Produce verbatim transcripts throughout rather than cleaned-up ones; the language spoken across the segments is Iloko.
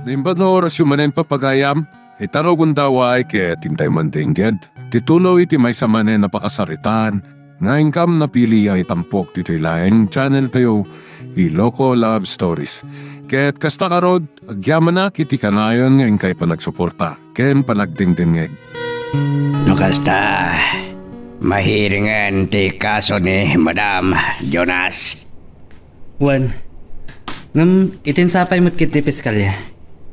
Imbag nga orasyo manen, pagayam, ita nga gundaway ket intay mandengngeg ti tuloy iti maysa manen a pakasaritaan nga inkam napili a itampok ditoy laeng channel tayo, Iloko Love Stories. Ket kasta ngarud, agyamanak iti kanayon nga inkay panagsuporta ken panagdengdengngeg. No kasta, mahiringen ti kaso ni Madam, Jonas. Wen, ngem iti insapay met ketdi piskalya.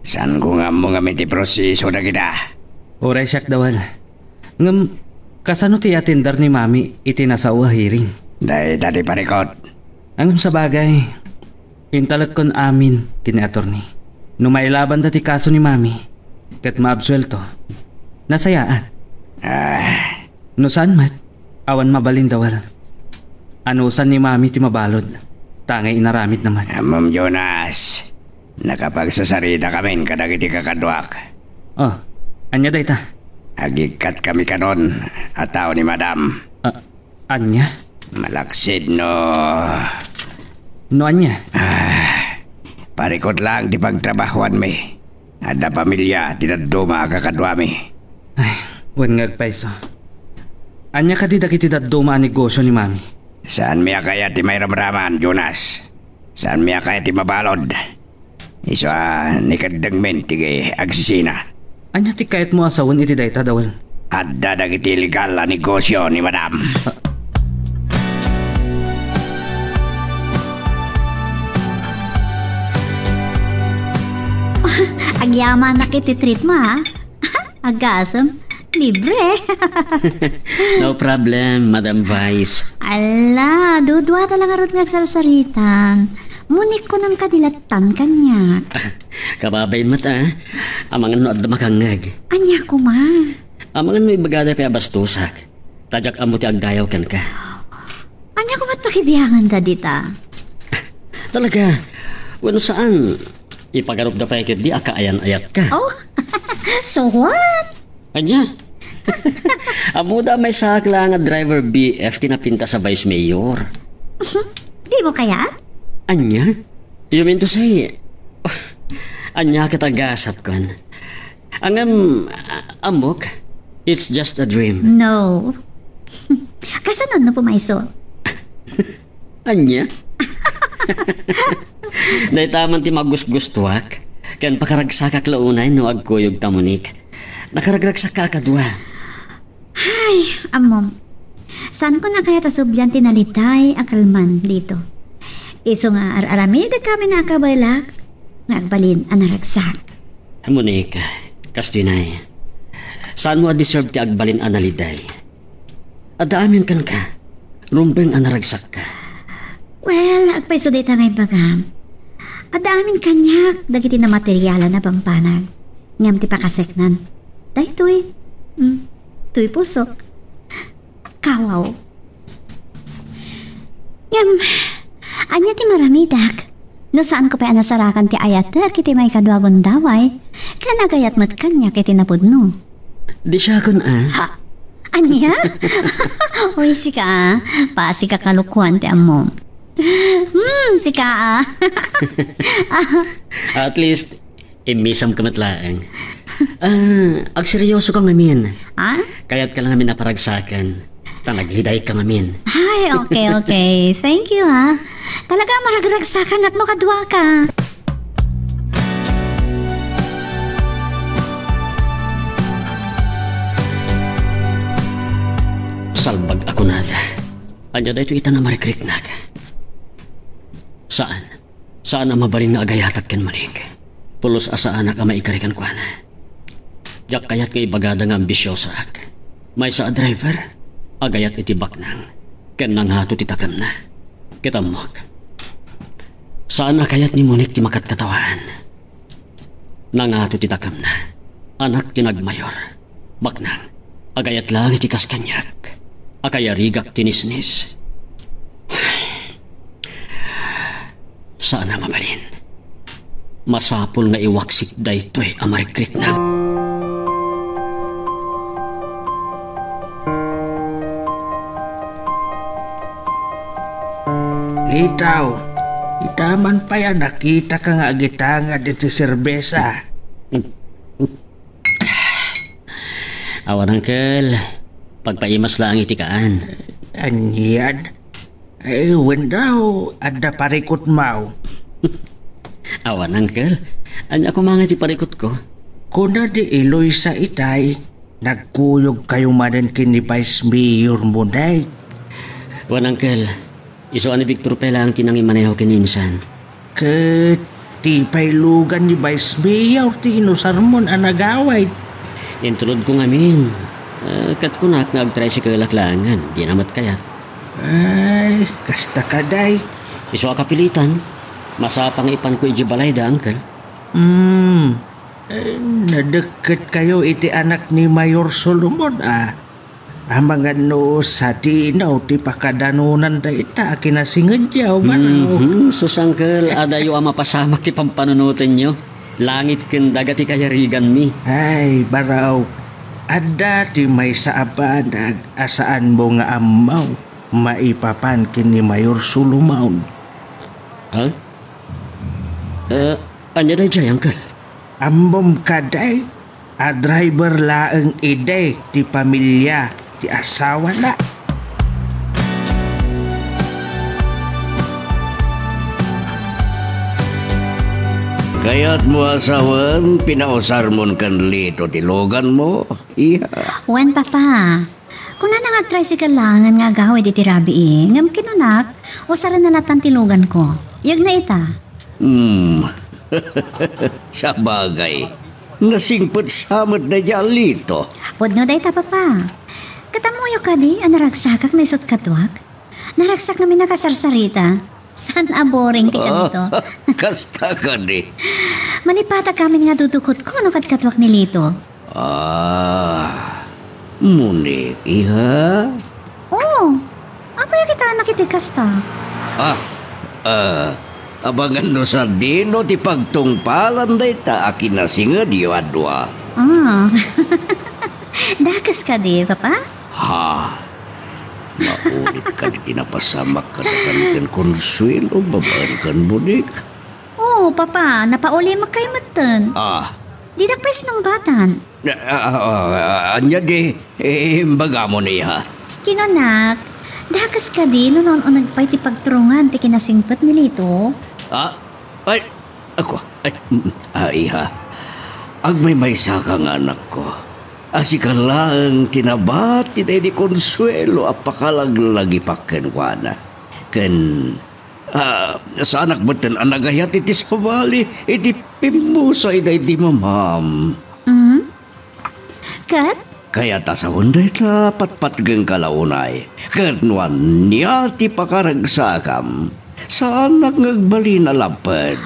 Saanko nga ammo ngem iti proseso dagita. Uray siak, Dawal. Ngem, kasano ti atender ni Mami iti nasao a hearing? Dayta ti parikut. Ngem sabagay, intalekkon amin ken ni attorney. No mailabanda ti kaso ni Mami, ket maabsuelto, nasayaat. Ah. No saan met, awan mabalin, Dawal. Anusan ni Mami ti mabalud, ta ngay inaramidna met. Ammom, Jonas, nakapagsasarita kamin kadagiti kakaduak. Oh, ania dayta? Agikkat kami kanon a tao ni Madam. Ah, ania? Malaksid no No ania? Ah, parikut lang ti pagtrabahuanmi. Adda pamilia ti dadduma a kakaduami. Ay, wen nga agpayso. Ania kadi dagiti dadduma a negosyo ni Mami? Saanmi a kayat ti mairamraman, Jonas. Saanmi a kayat ti mabalud. Isu a nikeddengmin ti agsisina. Ania ti kayatmo a sawen iti dayta, Dawal? Adda dagiti illegal a negosyo ni Madam. Agyamanak iti treat mo, ha? Agasem, libre. No problem, Madam Vice. Ala, duduata lang ngarud nga agsarsaritan. Munik, kunam kadi lattan kaniak. Kababain met, a. Amangan no adda makangngeg. Ania koma? Amangan no ibagada pay a bastosak. Ta diak ammo ti agdayaw kenka. Ania koma ti pakibiangan dita? Talaga? Wenno saan? Ipagarupda pay ketdi a kaayan-ayatka. Oh? So what? Ania? Ammoda a maysaak laeng a driver B F ti napintas a vice mayor. Dimo kayat? Ania? You mean to say, ania ket a gasat, kuan? Ngem, a-, ammok, it's just a dream. No. Kasano no pumayso? Ania? Dayta man ti magusgustuak, ken pakaragsakak la unay no agkuyogta, Monique. Nakaragragsakka a kadua. Ay, ammom. Saanko a kayat a sublian ti naliday a kalman dito. Isu nga ar-aramidek amin a kabaelak nga agbalin a naragsak. Monique, kastoy nay. Saanmo a deserve ti agbalin a naliday. Adda amin kenka. Rumbeng a naragsakka. Well, agpayso dayta nga ibagam. Adda amin kaniak dagiti namaterialan a bambanag. Ngem ti pakaseknan, daytoy. Mm, toy pusok. Kawaw. Ngem, ania ti maramidek? No saanko pay a nasarakan ti ayatek iti maikadua a gundaway, ken agayat met kaniak iti napudno. Di siakon, a. Ha? Ania? Uy, sika, a. Pasi ka kalokoan ti ammom. Hmm, sika, a. At least, immisam ka met laeng. Ah, agseryoso ka ngamin. Ah? Kayat ka lang ngamin a paragsakan. Ta nagliday ka ngamin. Ay, okay, okay. Thank you, ha. Talaga, maragragsakan no kadua ka. Salbag a kunada. Ania daytoy ita a marikriknak? Saan. Saan a mabalin nga agayatak ken Monique. Pulos a saanak a maikari kenkuana. Diak kayat nga ibagada nga ambisiosaak. Maysa a driver, agayat iti baknang, ken nangato ti takemna. Ket ammok, saan a kayat ni Monique ti makatkatawaan. Nangato ti takemna, anak ti nagmayor. Baknang, agayat laeng iti kas kaniak a kayarigak ti nisnis. Saan a mabalin. Masapul nga iwaksik daytoy a marikriknak. Litaw, Ita man pay a nakitaka nga agitangad iti serbesa. Awan, Uncle. Pagpaimas laeng iti kaan. Anian? Eh, wen daw, adda parikutmaw. Awan, Uncle. Ania koma nga ti parikutko? Kuna di Eloisa itay, nagkuyogkayo manen ken ni Vice Mayor Munay. Wen, Uncle. Isu a ni Victor pay laeng ti nangimaneho ken ni insan. Ket ti pay lugan ni Vice Mayor ti inusarmon a nagawid. Intulodko ngamin. Eh, ket kunak nga agtricycle-ak laengen, dina met kayat. Ay, kasta kadi. Isu a kapilitan, masapa nga ipanko idiay balayda, Uncle. Hmm, eh, nadekket kayo iti anak ni Mayor Solomon, a. Amangan no sadino ti pakadanunan dayta a kinasingedyo, baro. Mhm, sus, Uncle, adayo a mapasamak ti pampanunotenyo. Langit ken daga ti kayariganmi. Ay, baro. Adda ti maysa a banag a saanmo nga ammo maipapan ken ni Mayor Solomon. Ha? Eh, ania daydiay, Uncle? Ammom kadi a driver laeng idi ti pamilia ti asawana. Kayatmo a sawen, pinausarmon ken Lito ti luganmo, iha? Wen, Papa. Kunana nga agtricycle laengen nga agawid iti rabii, ngem kinunak, usarenna latan ti luganko. Yegna ita. Hmm. Sabagay, nasingpet sa met daydiay a Lito. Pudno dayta, Papa. Ket ammoyo kadi a naragsakak no isut' kaduak? Naragsak ngamin a kasarsarita. Saan a boring ti kanito? Kasta kadi. Malipatag ngamin nga dudukotko no kadkaduak ni Lito. Ah, Monique, iha? Oo. Apay a kitaennak iti kasta? Ah, ah, amangan no sadino ti pagtungpalan dayta a kinasingedyo a dua. Ah. Dakes kadi, Papa? Ha? Maulit kadi ti napasamak kadakan ken Consuelo babaen ken Monique? Oo, Papa, napaulimek kayo metten. Ah. Didak pay sinungbatan. Ah, ah, ah, ania di, eh, imbagam, iha? Kinunak, dakes kadi no naun-uneg pay ti pagturungan ti kinasingpet ni Lito? Ah? Ay, ako, ay, mm, ah, iha. Agmaymaysaka nga anakko. A sika laeng ti nabati daydi Consuelo a pakalaglagipak kenkuana. Ken, ah, saanak metten a nagayat iti sabali iti pimmusay daydi mamam. Mm? Ket? Kayat a sawen dayta, patpatgengka la unay. Ket no ania ti pakaragsakam, saanak nga agbalin a lapped.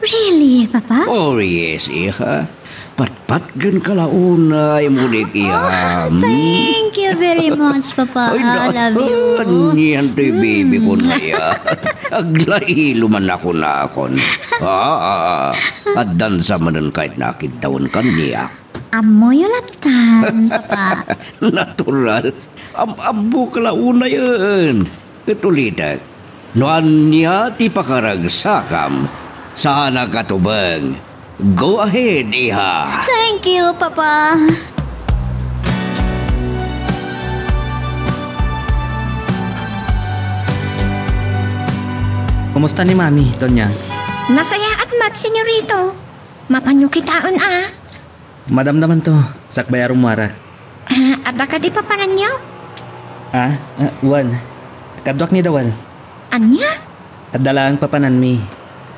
Really, Papa? Oh, yes, iha. Patpatgengka la unay, Monique, iha. Oh, thank you very much, Papa. Ay, I love you. Anian toy baby ko na ya. Aglailo man ako nakon. Ah, ah, ah. Addan sa manen kayat nakiddawen kaniak. Ammoyo lattan, Papa. Natural. Am-, ammoka la unayen. Ket ulitek, no ania ti pakaragsakam, saanak a tubeng. Go ahead, iha. Thank you, Papa. Kumusta ni Mami, Tonya? Nasayaat met, Senyorito. Mapanyo kitaen, a. Madamdamanto, sakbay a rummuarak. Ah, adda kadi papananyo? Ah, ah, wen. Kaduak ni Dawal. Ania? Adda laeng papananmi.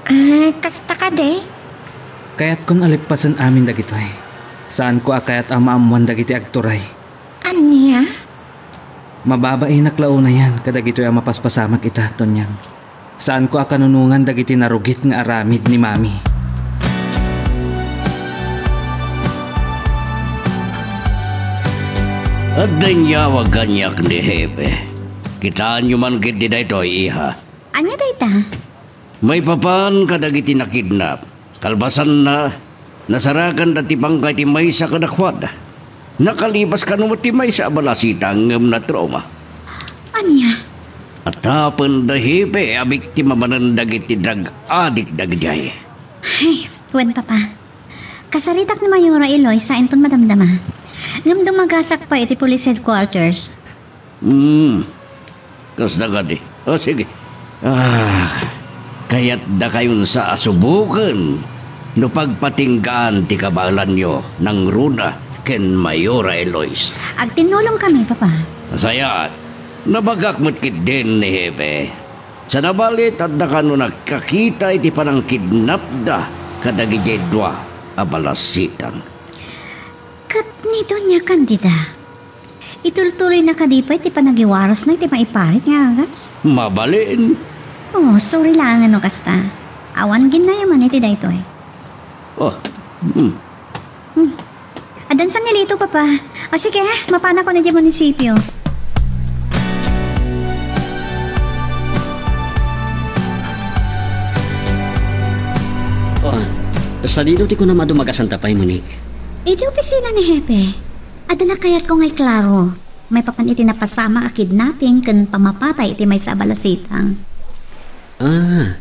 Ah, kasta kadi? Kayatkon a leppasen amin dagitoy. Saanko a kayat a maammoan dagiti agturay. Ania? Mababainak la unayen kadagitoy a mapaspasamak ita, Tonyang. Saanko a kanunongan dagiti narugit nga aramid ni Mami. Adda inyawag kaniak ni Hepe. Kitaenyo man ketdi daytoy, iha. Ania dayta? Maipapan kadagiti nakidnap. Kalpasanna, nasarakanda ti pangkay ti maysa kadakuada. Nakalipas kano met ti maysa a balasita ngem natrauma. Ania? Atapen da, Hepe, a biktima manen dagiti drug addict dagidiay. Ay, wen, Papa. Kasaritak ni Mayora Eloisa inton madamdama. Ngem dumagasak pay iti police headquarters. Hmm. Kasta kadi. O, sige. Ah, kayatdakayon sa a suboken no pagpatinggaan ti kabaelanyo nangruna ken Mayora Eloisa. Agtinnulongkami, Papa. Sayaat. Nabagak met ketdin ni Hepe. Saan a bali, adda kano nagkakita iti panangkidnapda kadagidiay dua a balasitang. Ket ni Doña Candida, itultuloyna kadi pay ti panagiwarasna iti maiparit nga agas? Mabalin. Oh, sorry laeng no kasta. Awan ginayaman iti daytoy. Oh, hmm. Hmm. Addan sangilito, Papa. O sige, mapanakon idiay munisipio. Oh, sadino ti kunam a dumagasanta pay, Monique? Iti opisina ni Hepe. Adda la kayatko nga iklaro. Maipapan iti napasamak a kidnapping ken pammapatay iti maysa a balasitang. Ah,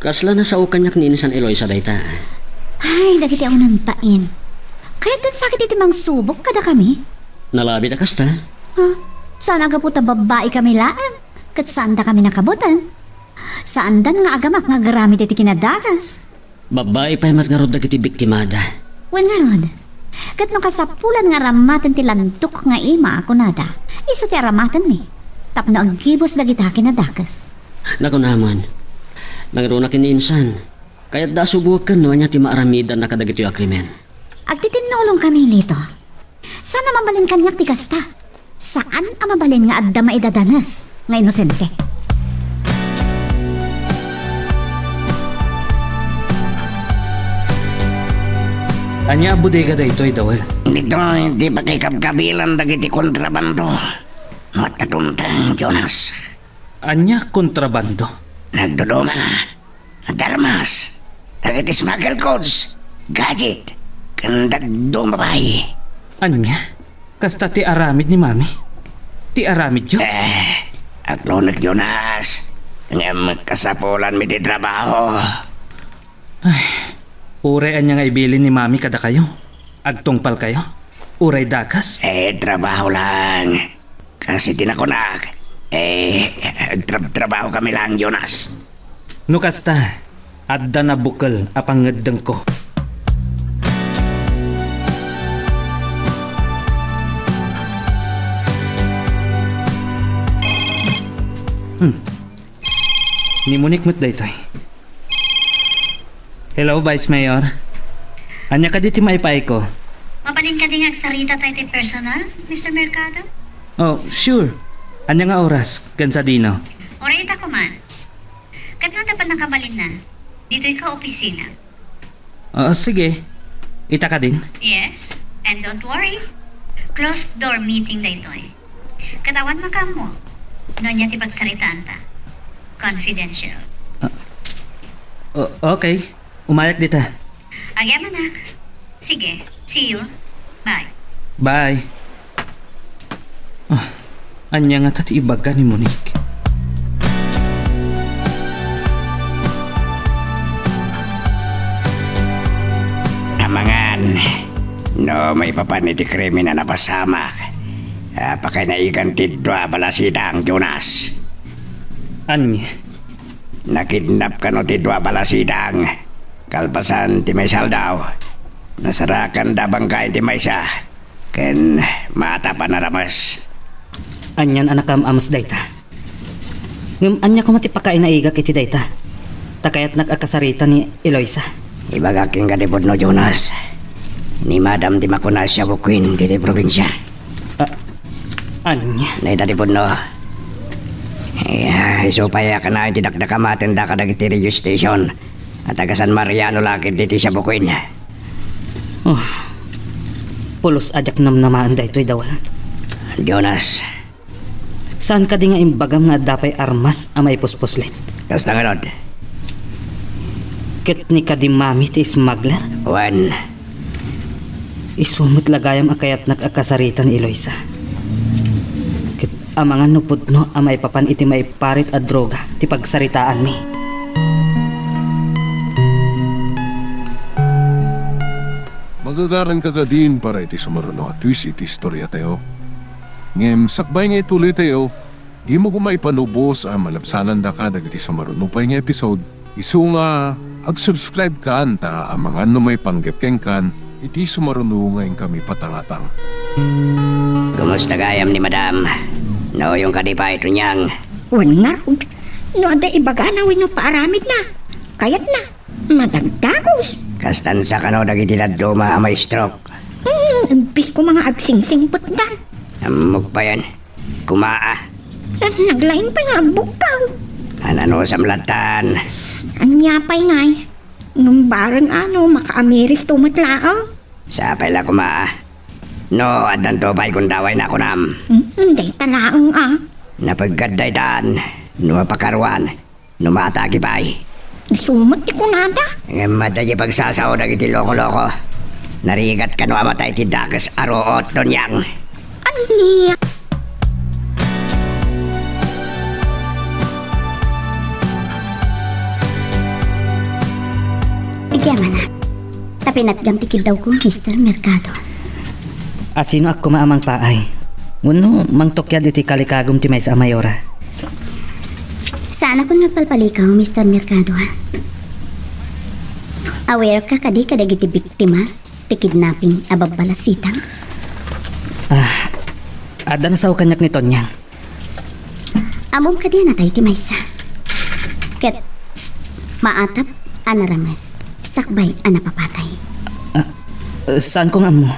kasla nasao kaniak ni Insan Eloisa dayta? Ay, dagiti awan nagbain. Kayatdan sakit iti mangsubok kadakami? Nalabit a kasta? Ha? Saan a gapu ta babbaikami laeng, ket saandakami nakabutan. Saandan nga agamak nga agaramid iti kinadagas. Babbai pay met ngarud dagiti biktimada. Wen ngarud, ket no kasapulan nga aramaten ti landok nga ima a kunada, isu ti aramatenmi, tapno aggibus dagita kinadakes. Nakunaman, nangruna ken ni Insan, kayatda a suboken no ania ti maaramidanna kadagitoy a krimen. Agtitinnulongkami, Lito. Saan a mabalin kaniak ti kasta. Saan a mabalin nga adda maidadanes nga inosente. Ania a bodega daytoy, Dawel? Ditoy ti pakikabkabilan dagiti kontrabando. Matatumtang, Jonas. Ania kontrabando? Nagduduma. Darmas, dagiti smuggle goods, gadget, ken dadduma pay. Ania? Kasta ti aramid ni Mami? Ti aramidyo? Eh, aglunek, Jonas. Ngem kasapulanmi ti trabaho. Ay, uray ania nga ibilin ni Mami kadakayo? Agtungpalkayo? Uray dakes? Eh, trabaho lang. Kas iti nakunak, eh, agtrab-trabaho kami lang, Jonas. No kasta, adda nabukel a pangngeddengko. Hmm. Ni Monique met daytoy. Hello, Vice Mayor. Ania kadi ti maipaayko? Mabalin kadi nga agsarita tayo ti personal, Mister Mercado? Oh, sure. Ania nga oras? Ken sadino? Uray ita koman. Ket no ta pannakabalinna, ditoy ka opisina. Oo, sige. Ita kadin? Yes. And don't worry. Closed door meeting daytoy. Ket awan makaammo no ania ti pagsaritaanta. Confidential. Ah, o-, okay. Umayak dita. Agyamanak. Sige. See you. Bye. Bye. Ah, ania ngata ti ibaga ni Monique? Amangan, no maipapan iti krimen a napasamak, a pakainaigan ti dua a balasitang, Jonas. Ania? Nakidnap kano ti dua a balasitang. Kalpasan ti maysa aldaw, nasarakanda a bangkayen ti maysa, ken maatap a narames. Anian a nakaam-ames dayta? Ngem ania koma ti pakainaigak iti dayta? Ta kayatnak a kasarita ni Eloisa. Ibagak kenka ti pudno, Jonas. Ni Madam ti makuna a Shabu Queen ditoy probinsia. Ah, ania? Dayta ti pudno. Iya, isu pay a kanayon ti dakdakamatenda kadagiti radio station a taga San Mariano la ketdi ti Shabu Queen. Oh, pulos a diak namnamaen daytoy, Dawel. Jonas. Saan kadi nga imbagam nga adda pay armas a maipuspuslit? Kasta ngarud. Ket ni kadi Mami ti smuggler? Wen. Isu met la gayam a kayatnak a kasarita ni Eloisa. Ket Amangan no pudno a maipapan iti maiparit a droga ti pagsaritaanmi. Magagaranka kadin para iti sumaruno a twist iti istoriatayo. Ngem sakbay nga ituloytayo, dimo koma ipanubos a malabsanandaka dagiti sumaruno pay nga episode. Isu nga, ag-subscribe kan ta amangan no maipanggep kenkan iti sumaruno nga inkami patangatang. Kumusta gayam ni Madam? Nauyong kadi pay, Tonyang? Wen ngarud, no adda ibagana wenno paaramidna, kayatna, madagdagus. Kastan sa kano dagiti dadduma a ma-stroke? Hmm, imbes ko mga agsingsingpetdan. Ammok payen. Kumaa. Sa naglaing pay nga agbukkaw. Ananusam lattan? Ania pay ngay? Ngem bareng ano, makaamiris to met laeng. Sapay la kumaa. No, addanto pay gundawayna kunam. Mm, dayta laeng a. Napeggat daytan. No mapakaruan. No matagi pay. Isu met ti kunada. Ngem adda diay pagsasao dagiti loko-loko. Narigat kano a matay ti dakes a ruot, Tonyang. Ania? Agyamanak. Ta pinatgam ti kiddawko, Mister Mercado. Asinoak koma a mangpaay? Wenno mangtukyad iti kalikagum ti maysa a Mayora? Saanakon nga agpalpalikaw, Mister Mercado, ha? Aware ka kadi kadagiti biktima ti kidnapping a babbalasitang? Ah, adda nasao kaniak ni Tonyang. Ammom kadi a natay ti maysa. Ket maatap a narames sakbay a napapatay. Ah, saanko nga ammo.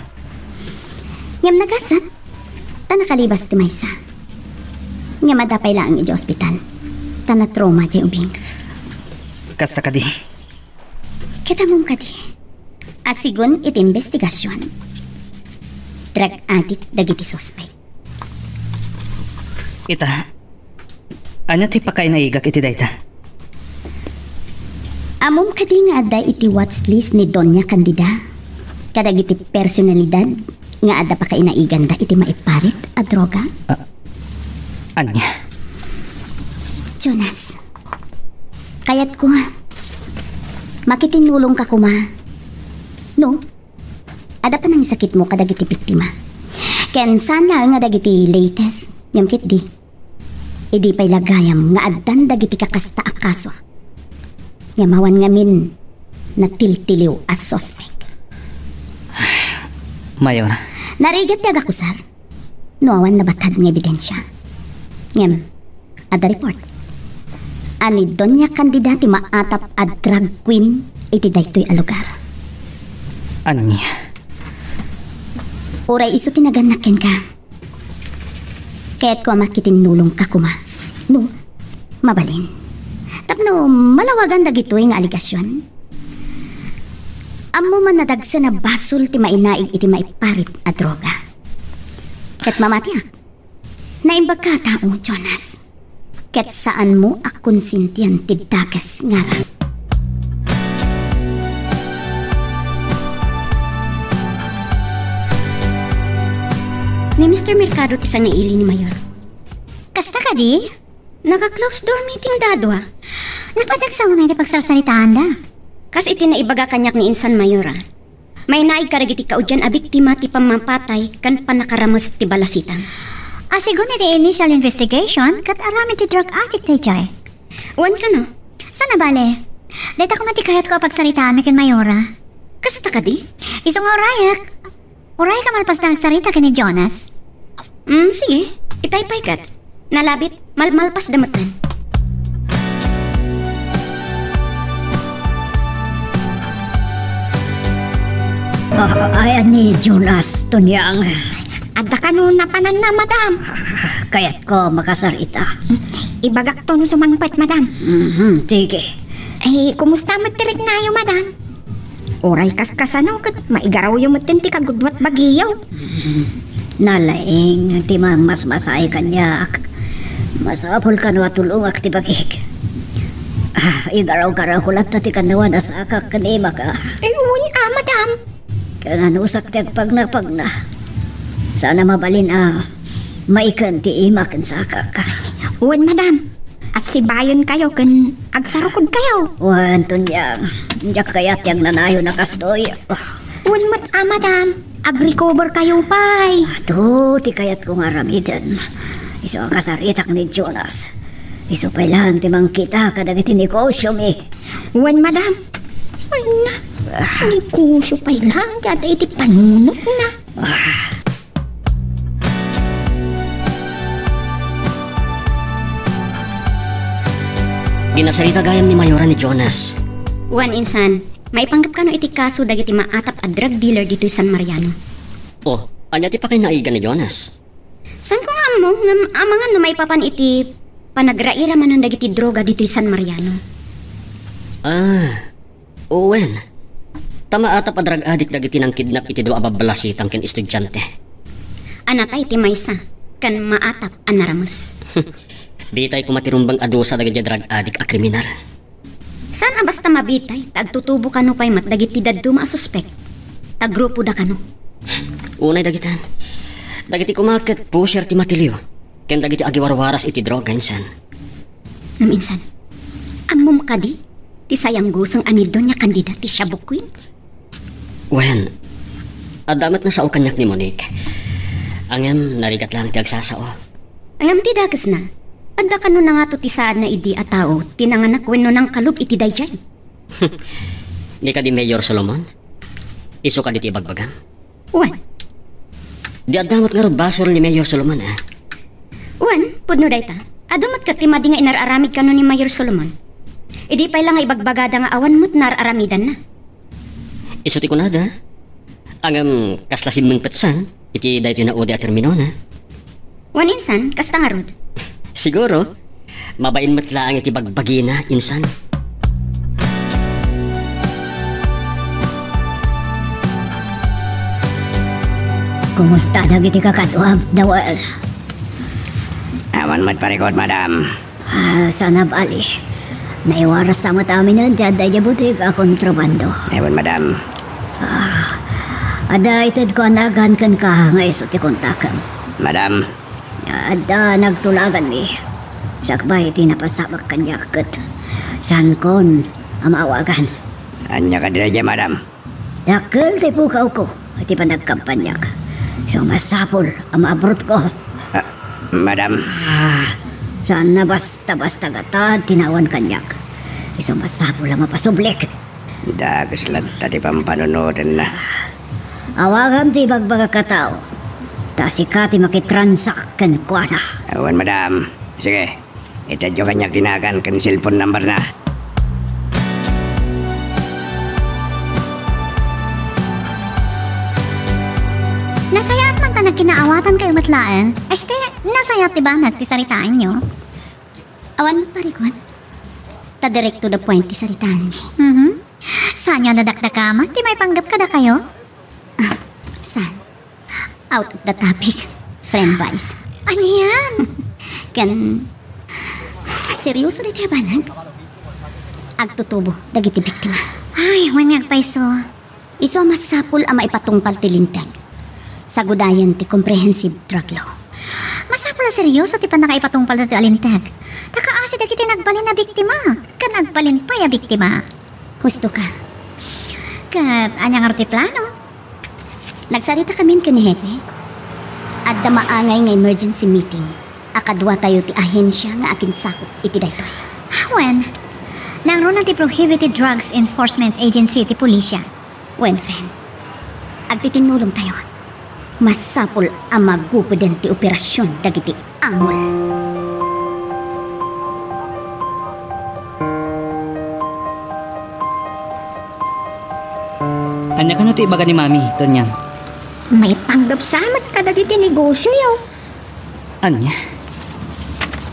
Ngem nagasat, ta nakalibas ti maysa. Ngem adda pay laeng idiay ospital, ta natrauma diay ubing. Kasta kadi? Ket ammom kadi a sigun iti imbestigasion, drug addict dagiti suspek. Ita, ania ti pakainaigak iti dayta? Ammom kadi nga adda iti watch list ni Doña Candida kadagiti personalidad nga adda pakainaiganda iti maiparit a droga? Ah, ania? Jonas, kayatko, makitinnulongka koma. No, adda panangisakitmo kadagiti biktima. Ken saan laeng nga dagiti latest, ngem ketdi, idi pay la gayam nga addan dagiti kakasta a kaso, ngem awan ngamin natiltiliw a suspek. Mayor. Narigat ti agakusar no awan nabatad nga ebidensia. Ngem, adda report a ni Doña Candida ti maatap a drag queen iti daytoy a lugar. Ania? Uray isu ti nagannak kenka, kayatko a makitinnulongka koma. No, mabalin. Tapno malawagan dagitoy nga alegasion. Ammom a nadagsen a basol ti mainaig iti maiparit a droga. Ket mamatiak, naimbagka a tao, Jonas. Ket saanmo a konsintian ti dakes nga aramid. Ni Mister Mercado ti sangaili ni Mayor. Kasta kadi? Naka-closed door meeting dadua. Napatagsa unay ti pagsarsaritaanda. Kas iti naibaga kaniak ni insan Mayor, a, mainaig kadagiti kaudian a biktima ti pammapatay ken pannakarames ti balasitang. A, sigun iti initial investigation, ket aramid ti drug addict daydiay. Wen kano? Sana bale. Dayta koma ti kayatko a pagsaritaanmi ken Mayora. Kasta kadi? Isu nga urayek. Uray ka malpas da agsarita ken ni Jonas? Mm, sige. Itay pay ket. Nalabit, malmalpas da metten. Ah, ay, ni Jonas, Tonyang. Adda kano napananna, madam? Kayatko makasarita. Ibagakto no sumangpet, madam. Mhm, sige. Ay, kumusta met ti riknayo, madam? Uray kaskasano ket maigarawyo metten ti kagudua ti bagiyo. Nalaing ti mangmasmasaay kaniak. Masapul kano a tulongak ti bagik. Ah, igaraw-garawko latta ti kannawan a sakak ken imaka. Ay, wen a, madam. Kananusak ti agpagnapagna. Saan a mabalin a Maiken ti ima ken sakak. Wen, madam. Assibayenkayo ken agsarukodkayo. Wen, Tonyang. Diak kayat ti agnanayon a kastoy. Wen met a, madam. Agrecoverkayo pay. Adu ti kayatko nga aramiden. Isu a kasaritak ni Jonas. Isu pay laeng ti mangkita kadagiti negosyomi. Wen, madam. Wen, negosyo pay laeng ti adda iti panunotna. Ah. Ginasarita gayam ni Mayora ni Jonas. Wen, insan, maipanggep kano iti kaso dagiti maatap a drug dealer ditoy San Mariano? Oh, ania ti pakinaaygan ni Jonas? Saanko nga ammo, ngem amangan no maipapan iti panagraira manen dagiti droga ditoy San Mariano. Ah, wen. Ta maatap a drug addict dagiti nangkidnap iti dua a babbalasitang ken estudiante. A natay ti maysa, ken maatap a narames. Bitay koma ti rumbeng a dusa dagiti drug addict a kriminal. Saan a basta mabitay, ta agtutubo kano pay met dagiti dadduma a suspek. Ta grupoda kano. Unay dagitan. Dagiti koma ket pusher ti matilio, ken dagiti agiwarwaras iti droga, insan. Ngem insan, ammom kadi ti sayangguseng a ni Doña Candida ti Shabu Queen? Wen, adda met nga sao kaniak ni Monique. Ngem narigat laeng ti agsasao. Ngem ti dakesna, adda kano nangato ti saadna idi a tao ti nanganak wenno nangkalub iti daydiay? Ni kadi Mayor Solomon? Isu kadi ti ibagbagam? Wen. Di adda met ngarud basol ni Mayor Solomon, a? Wen, pudno dayta. Adu met ket ti madi nga inar-aramid kano ni Mayor Solomon. Idi pay la nga ibagbagada nga awan met nar-aramidanna. Isu ti kunada. Ngem kasla simmingpetsan iti daytoy naudi a terminona. Wen insan, kasta ngarud. Siguro, mabain met laeng iti bagbagina, insan. Kumusta dagiti kakaduam, Dawel? Awan met parikut, madam. Ah, saan a bali. Naiwaras sa met aminen ti adda idiay bodega a kontrabando. Ewan, madam. Ah, adda itedko a nagan kenka nga isu ti kontakem. Madam. Adda nagtulaganmi. Sakbay ti napasabak kaniak ket saankon a maawagan. Ania kadi daydiay, madam? Dakkel ti pukawko iti panagkampaniak. Isu masapul a maabrutko. Ah, madam. Ah, saan a basta-basta gatad ti naawan kaniak. Isu masapul a mapasublik. Dakes latta ti pampanunotenna. Awagam ti ibagbagak a tao. Ta sika ti makitransak kenkuana. Awan, madam. Sige. Itedyo kaniak ti nagan ken cellphone number na. Nasayaat man ta nagkinaawatankayo met laeng. Este, nasayaat ti banag ti saritaanyo. Awan met parikut. Ta direct to the point ti saritaanmi. Mhm. Saanyo a nadakdakaman ti maipanggep kadakayo? Ah, saan? Out of the topic, friend Vice. Anian? Ken, seryoso daytoy a banag? Agtutubo dagiti biktima. Ay, wen nga agpayso. Isu a masapul a maipatungpal ti linteg. Sagudayen ti comprehensive drug law. Masapul a seryoso ti pannakaipatungpal daytoy a linteg. Ta kaasi dagiti nagbalin a biktima. Ken agbalin pay a biktima. Husto ka. Ket ania ngarud ti plano? Nagsaritakamin ken ni Hepe. Adda maangay nga emergency meeting a kaduatayo ti ahensia nga akinsakup iti daytoy. Wen, nangruna ti Prohibited Drugs Enforcement Agency ti pulisia. Wen, friend. Agtitinnulongtayo. Masapul a magupeden ti operasion dagiti angol. Ania kano ti ibaga ni Mami, Tonyang? Maipanggep sa met kadagiti negosioyo. Ania?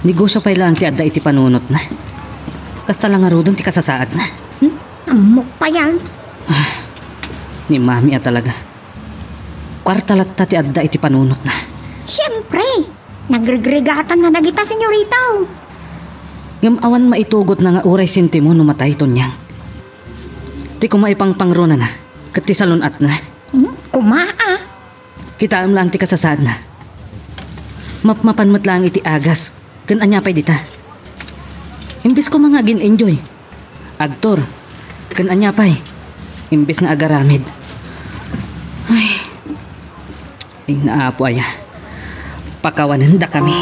Negosio pay laeng ti adda iti panunotna. Kasta la ngaruden ti kasasaadna. Hmm? Ammok payan. Ah, ni Mami a talaga. Kuarta latta ti adda iti panunotna. Siempre, nagregregatanna dagita senyorita. Ngem awan maitugotna nga uray sentimo no matay, Tonyang. Ti kumaipangpangrunana ket ti salun-atna. Hmm? Kumaa? Kitaem laeng ti kasasaadna. Mapmapan met laeng iti agas. Ken ania pay dita? Imbes koma nga agin-enjoy, agtur, ken ania pay, imbes nga agaramid. Ay, ay, Apo aya, pakawanendakami.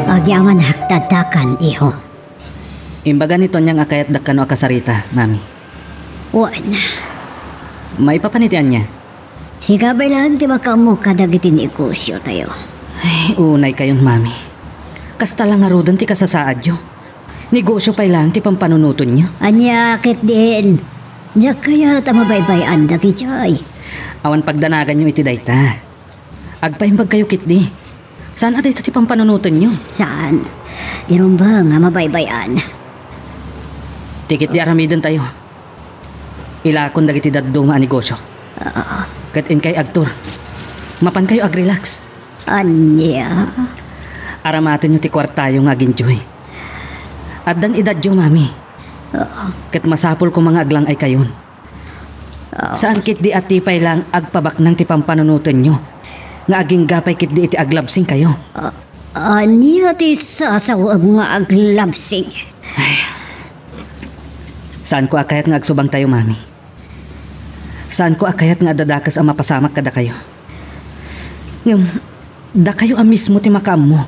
Agyamanak ti addakan, iho. Imbaga ni Tonya nga kayatdak kano a kasarita, Mami. Wen. Maipapan iti ania? Sika pay laeng ti makaammo kadagiti negosiotayo. Ay, unaykayon, Mami. Kasta la ngaruden ti kasasaadyo. Negosio pay laeng ti pampanunotenyo. Ania ketdin? Diak kayat a mabaybay-an dagitoy. Awan pagdanaganyo iti dayta. Agpaimbagkayo ketdi. Saan a dayta ti pampanunotenyo? Saan. Di rumbeng a mabaybay-an. Ti ketdi aramidentayo, ilakon dagiti dadduma a negosio. Ah. Ket inkay agtur. Mapankayo agrelax. Ania? Aramatenyo ti kuartayo nga aginjoy. Addan edadyo, Mami. Ah. Ket masapul koma nga aglang-aykayon. Ah. Saan ketdi a ti pay laeng agpabaknang ti pampanunotenyo nga agingga pay ketdi iti aglabsingkayo. Ah, ania ti sasawaem nga aglabsing? Ay. Saanko a kayat nga agsubangtayo, Mami. Saanko a kayat nga adda dakes a mapasamak kadakayo. Ngem, dakayo a mismo ti makaammo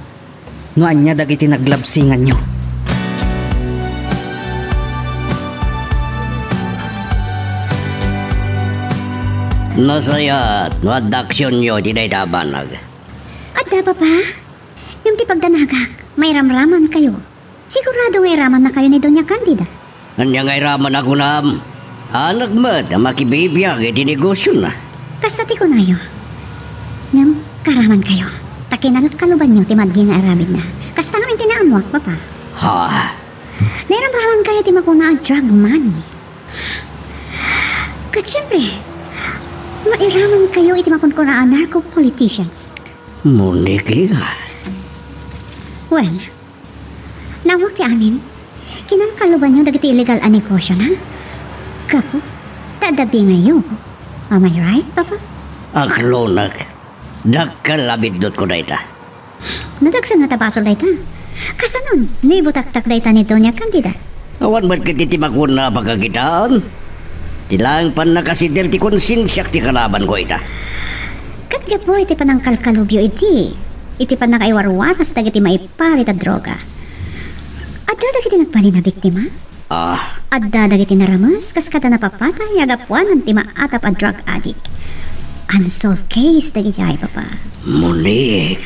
no ania dagiti naglabsinganyo. Nasayaat no adda aksionyo iti dayta a banag. Adda, Papa. Ngem ti pagdanagak, mairamramankayo. Sigurado nga iramannakayo ni Doña Candida. Ania nga iraman a kunam? Saanak met a makibibiag iti negosiona. Kasta ti kunayo. Ngem, karamankayo. Ta kinalkalubanyo ti madngeg nga aramidna. Kasta ngamin ti naammoak, Papa. Ha? Nairamramankayo ti makuna a drug money. Ket siempre, mairamankayo iti makunkuna a narco politicians. Monique. Wen, naammoak ti amin. Kinalkalubanyo dagiti illegal a negosiona. Gapu ta adda bingayyo. Am I right, Papa? Aklonek. Dakkel a bidnutko dayta. Nadagsen nga ta basol dayta. Kasanon, no ibutaktak dayta ni Doña Candida? Awan met ketdi ti makuna a pagkakitaan. Ti laeng pannakasidil ti konsensiak ti kalabanko ita. Ket gapu iti panangkalkalubyo idi, iti pannakaiwarwaras dagiti maiparit a droga, adda dagiti nagbalin a biktima? Ah. Adda dagiti narames kas kada napapatay a gapuanan ti maatap a drug addict. Unsolved case dagiti ay, Papa. Monique.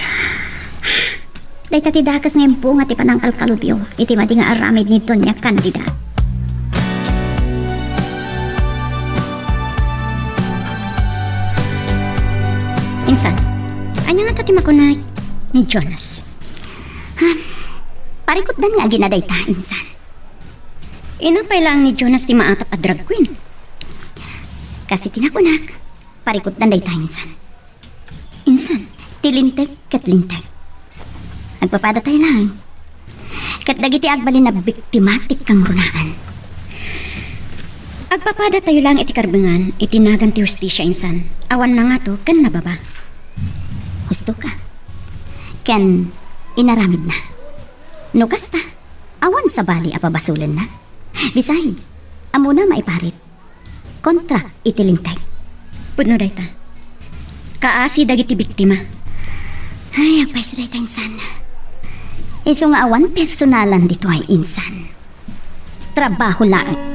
Dayta ti dakes nga imbunga ti panangkalkalubyo iti madi nga aramid ni Doña Candida. Insan, ania ngata ti makuna ni Jonas? Ha? Parikutdan nga agina dayta, insan. Inapay laeng ni Jonas ti maatap a drag queen. Kas iti nakunak, parikutdan dayta insan. Insan, ti linteg ket linteg. Agpapadatayo laeng. Ket dagiti agbalin a biktima ti kangrunaan. Agpapadatayo laeng iti karbengan iti nagan ti hustisia insan. Awan nangato ken nababa. Husto ka. Ken inaramidna. No kasta, awan sabali a pabasolenna. Besides, ammona maiparit kontra iti linteg. Pudno dayta. Kaasi dagiti biktima. Ay, agpayso dayta insan. Isu nga awan personalan ditoy insan. Trabaho laeng.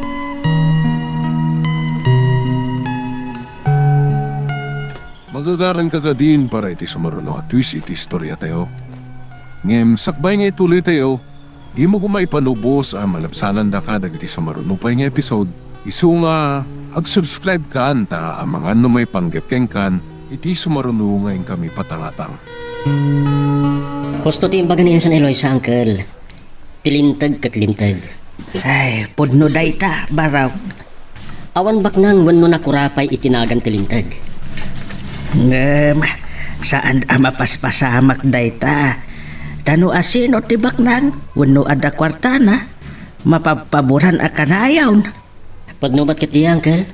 Magagaran ka kadin para iti sumaruno a twist iti istoriatayo. Ngem sakbay nga ituloytayo, dimo koma ipanubos a malabsanandaka dagiti sumaruno pay nga episode. Isu nga ag-subscribe kan ta amangan no maipanggep kenkan iti sumaruno nga inkami patangatang. Husto ti imbaga ni Insan Eloisa, Uncle. Ti linteg ket linteg. Ay, pudno dayta, Barok. Awan baknang wenno nakurapay iti nagan ti linteg. Ngem, saan a mapaspasamak dayta. Ta no asino ti baknang wenno adda kuartana, mapabpaboran a kanayon. Pudno met ketdi, Uncle.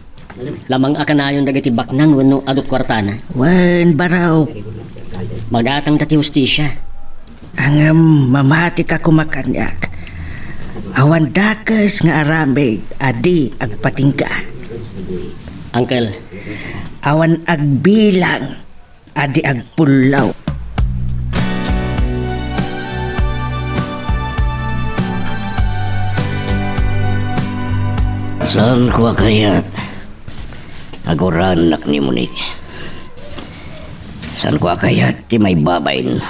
Lamang a kanayon dagiti baknang wenno adu ti kuartana. Wen, baro. Magatangda ti hustisia. Ngem mamatika koma kaniak. Awan dakes nga aramid a di agpatingga. Uncle. Awan agbilang a di agpullo. Saanko a kayat a guraennak ni Monique. Saanko a kayat ti maibabain.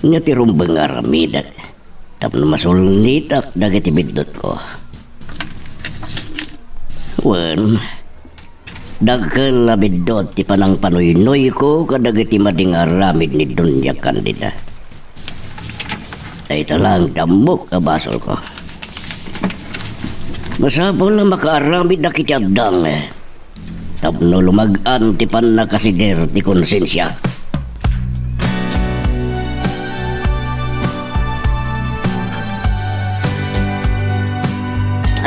Ania ti rumbeng nga aramidek tapno masulnitak dagiti biddutko? Wen, dakkel a biddut ti panangpanuynuyko kadagiti madi nga aramid ni Doña Candida. Dayta laeng ti ammok a basolko. Masapul a makaaramidnak iti addang tapno lumag-an ti pannakasider ti konsensia.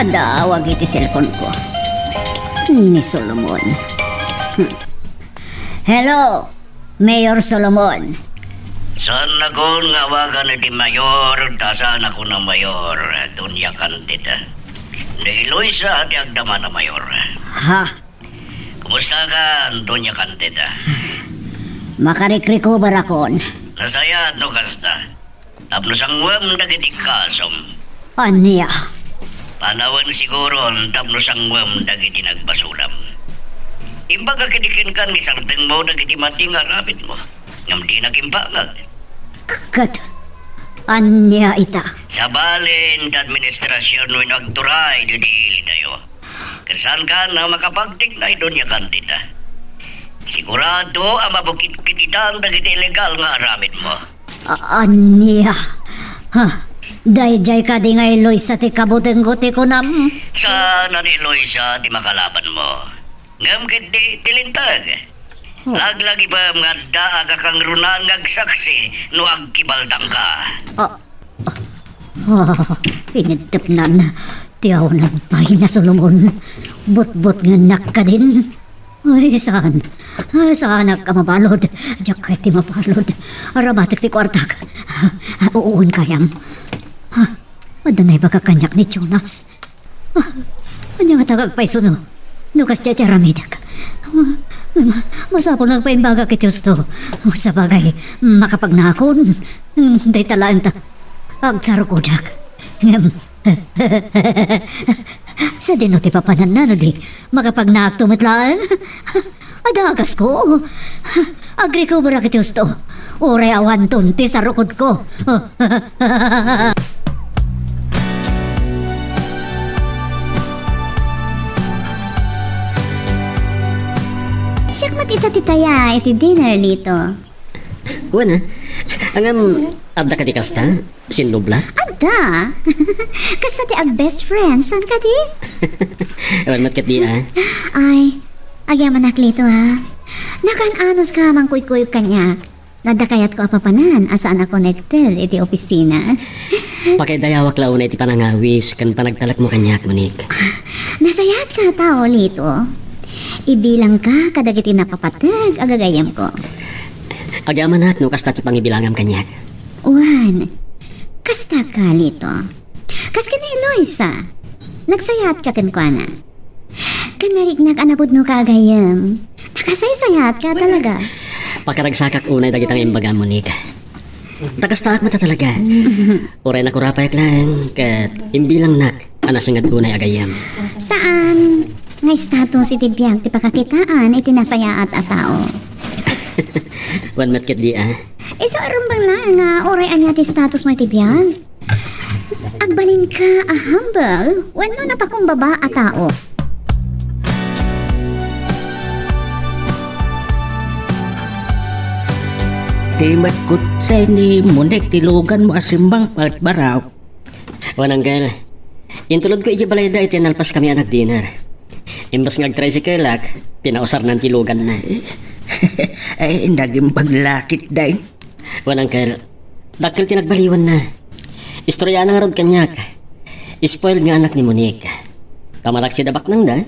Adda awag iti cellphone ko. Ni Solomon. Hmm. Hello, Mayor Solomon. Saannakon nga awagan iti mayor, ta saannakon a mayor, Doña Candida. Ni Eloisa ti agdama a mayor. Ha? Kumustakan, Doña Candida? Makarikrecover akon. Nasayaat no kasta. Tapno sangwem dagiti kasom. Ania? Panawen siguron tapno sangwem dagiti nagbasolam. Imbagak idi kenka nga isardengmo dagiti madi nga aramidmo. Ngem dinak imbagak. Ket ania ita? Sabali ti administrasion wenno agturay ditoy ilidayo. Ket saankan a makapagtignay, Doña Candida. Sigurado a mabukidkit itan dagiti illegal nga aramidmo. A-, ania? Ha? Daydiay kadi nga Eloisa ti kabutengko ti kunam? Saan a ni Eloisa ti makalabanmo. Ngem ketdi ti linteg. Oh. Laglagipem nga adda a kakangrunan nga agsaksi no agkibaldangka. Ah, ah, ah, inidtepnan ti awan agpaay na Solomon. Butbutngennak kadin. Ay, saan? Ay, saanak a mabalud. Diak kayat ti mabalud. Arabatek ti kuartak. Ah, uon kayam. Ah, adda naibagak kaniak ni Jonas. Ah, ania ngata nga agpayso no? No kasdiay ti aramidek. Ah, ma-, masapul nga agpaimbagak iti husto. Sabagay, makapagnaakon. Hmm, dayta laeng ta agsarukodak. Ngem, sadino ti papananna no di makapagnaakto met laeng? Adda agasko. Agrecoverak iti husto. Uray awanton ti sarukodko. Siak met ita ti taya iti dinner, Lito. Wen a. Ngem, adda kadi kasta? Sinnubla? Adda. Kasta ti ag-best friend, saan kadi? Wen met ketdi a. Ay, agyamanak, Lito, ha. Nakaan-anoska a mangkuykuyog kaniak. Adda kayatko a papanan a saan a connected iti opisina. Pakaidayawak la unay ti panangawis ken panagtalekmo kaniak, Monique. Ah, nasayaatka a tao, Lito. Ibilangka kadagiti napapateg a gagayyemko. Agyamanak no kasta ti pangibilangam kaniak. Wen, kasta ka, Lito. Kas ken ni Eloisa, nagsayaatka kenkuana. Ken nariknak a napudnoka a gayyem. Nakasaysayaatka talaga. Pakaragsakak unay dagita nga imbagam, Monique. Ta kastaak met a talaga. Uray nakurapayak laeng, ket imbilangnak a nasinged unay a gayyem. Saan nga status iti biag ti pakakitaan iti nasayaat a tao? Wen met ketdi a. Isu a rumbeng laeng nga uray ania ti statusmo iti biag? Agbalinka a humble wenno napakumbaba a tao? Ti met kutsay ni Monique ti luganmo a simmangpet, baro. Wen, Uncle, intulodko idiay balayda iti nalpaskami a nag-dinner. Imbes nga agtricycle-ak, pinausarnan ti luganna. Ay, nagimbag la ketdi. Wen, Uncle, dakkel ti nagbaliwanna. Istoriana ngarud kaniak. Spoiled nga anak ni Monique. Pamaragsida baknangda,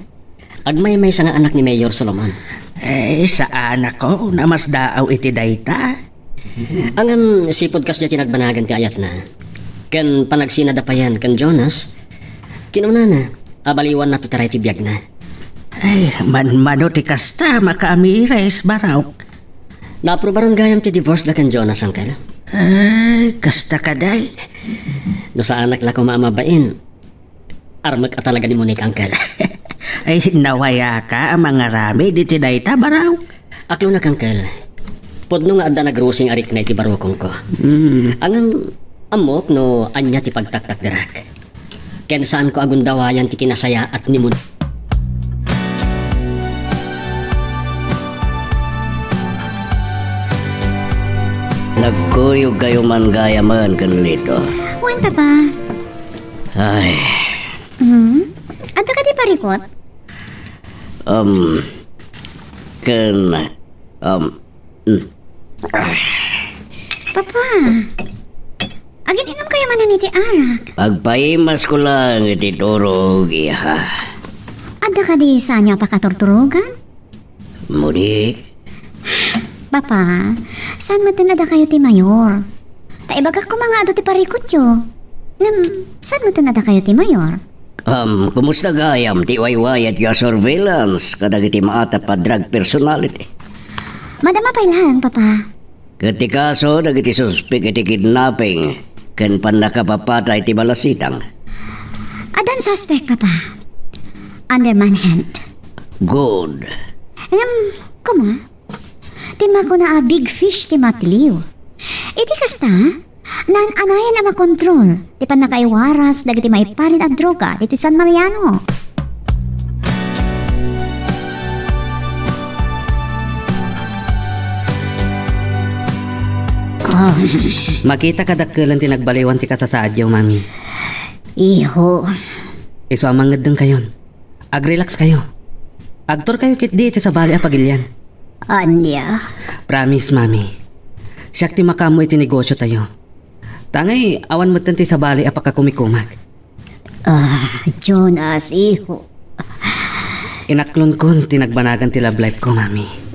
agmaymaysa nga anak ni Mayor Solomon. Eh, saanak ko, namasdaaw iti dayta. Ngem sipud kasdiay ti nagbanagan ti ayatna, ken panagsinada payen ken Jonas, kinunana a baliwanna ti taray ti biagna. Ay, manmano ti kasta, makaamires, Barok. Naaprubaran gayam ti divorce da ken Jonas, Uncle. Ay, kasta kadi. No saanak la koma a mabain, armek a talaga ni Monique, Uncle. Ay, nawayaka a mangaramid iti dayta, Barok. Aklonak, Uncle. Pudno nga adda nagrusing a rikna iti barukongko. Mm. Ngem, ammok no ania ti pagtaktakderak. Ken saanko a gundawayan ti kinasayaat ni Mon- Nagkuyogkayo man gayamen ken Lito. Wen, Papa. Ay. Hmm? Adda kadi parikut? Um, ken, um, mm. Papa, agin-inumkayo manen iti arak? Agpaimasko laeng iti turog, iha. Adda kadi saanyo a pakaturturogan? Monique. Papa, saan metten a dakayo ti mayor? Ta ibagak koma nga adu ti parikutyo. Ngem, saan metten a dakayo ti mayor? Um, kumusta gayam ti waywayatyo a surveillance kadagiti maatap a drug personality? Madama pay laeng, Papa. Ket ti kaso dagiti suspek iti kidnapping ken pannakapapatay ti balasitang? Addan suspek, Papa. Under manhunt. Good. Ngem, koma, ti makuna a big fish ti matiliw. Iti kasta, naan-anayan a makontrol ti pannakaiwaras dagiti maiparin a droga ditoy San Mariano. Ah. Makita kadakkelen ti nagbaliwan ti kasasaadyo, Mami. Iho. Isu a mangeddengkayon. Agrelaxkayo. Agturkayo ketdi iti sabali a pagilian. Ania? Promise, Mami. Siak ti makaammo iti negosyotayo. Ta ngay, awan metten ti sabali a pakakumikumak. Ah, Jonas, iho. Inaklonkon ti nagbanagan ti love life ko, Mami.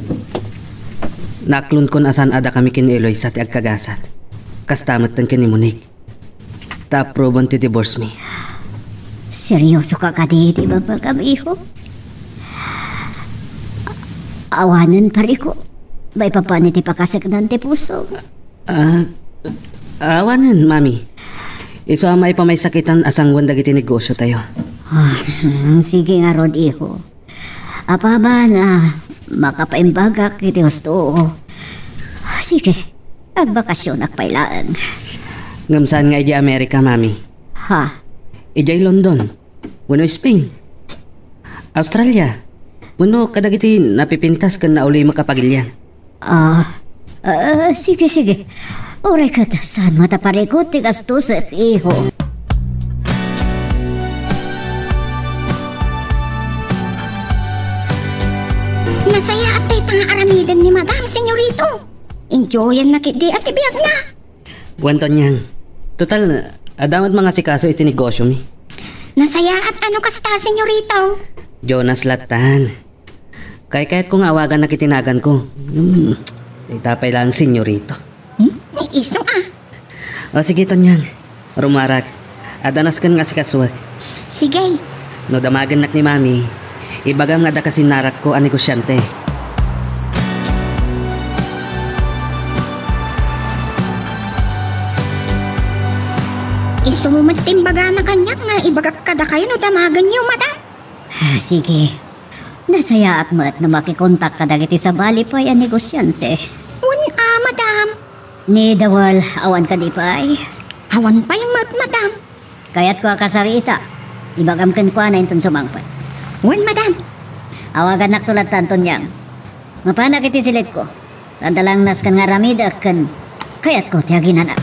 Naaklonkon a saan a dakami ken ni Eloisa ti agkagasat. Kasta metten ken ni Monique. Ta approban ti divorce mi. Seryoso ka kadi iti babagam, iho? Awanen, pariko. Maipapan iti pakaseknan ti puso. Ah, awanen, Mami. Isu a maipamaysakitan a sangoen dagiti negosyotayo. Ah, hmm, sige ngarud, iho. Apaman a makapaimbagak iti husto. Sige, agbakasionak pay laeng. Ngem saan nga idiay Amerika, Mami? Ha? Idiay London, wenno Spain, Australia, wenno kadagiti napipintas ken naulimek a pagilian. Ah, ah, sige, sige. Uray ket saan met a parikut ti gastuset, iho. Nasayaat dayta nga aramiden ni Madam, Senyorito. Enjoyanna ketdi ti biagna. Wen, Tonyang. Total, adda met mangasikaso iti negosyomi. Nasayaat a no kasta, Senyorito. Jonas lattan. Kaykayatko nga awagannak iti naganko. Hmm, dayta pay laeng, Senyorito. Hmm? Ni isu a. O, sige, Tonyang. Rumarak. Adda nasken nga asikasuek. Sige. No damagennak ni Mami, ibagam nga adda kasinnarakko a negosiante. Isu met ti imbagana kaniak nga ibagak kadakayo no damagenyo, Madam. Ah, sige. Nasayaat met no makikontak kadagiti sabali pay a negosiante. Wen a, Madam. Ni Dawal, awan kadi pay? Awan pay met, Madam. Kayatko a kasariita. Ibagam kenkuana inton sumangpet. Wen, Madam. Awagannakto lattan, Tonyang. Mapanak iti silitko. Adda laeng nasken nga aramidek ken kayatko ti aginana.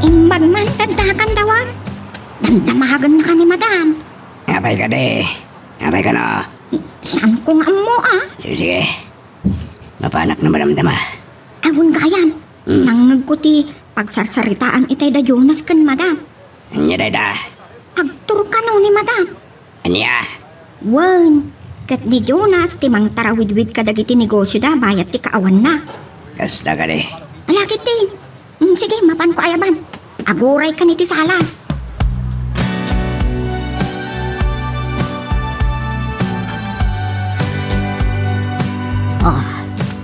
Imbag man ti addakan, Dawal. Damdamagennaka ni Madam. Apay kadi? Apay kano? Saanko nga ammo, a. Sige, sige. Mapanak no madamdama. Awan gayam. Hmm. Nangngegko ti pagsarsaritaan itay da Jonas ken Madam. Ania dayta? Agturkano ni Madam. Ania? Wen, ket ni Jonas ti mangtarawidwid kadagiti negosioda bayat ti kaawanna. Kasta kadi? Ala ketdi. Mm, sige, mapanko ayaban. Aguraykan iti salas. Oh,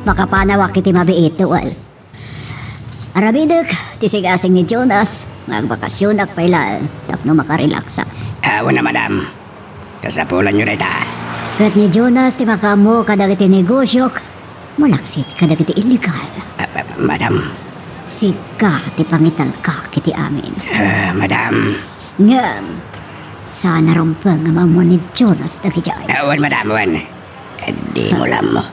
makapanawak iti mabiit, Noel. Aramidek ti sigasing ni Jonas nga agbakasionak pay laeng tapno makarelaksak. Awan a, madam. Kasapulanyo dayta. Ket ni Jonas ti makaammo kadagiti negosiok, malaksid kadagiti illegal. Ah, ah, madam. Sika ti pangitalkak iti amin. Ah, madam. Ngem, saan a rumbeng nga maammuan ni Jonas dagijay. Awan, madam, awan. Dimo la ammo.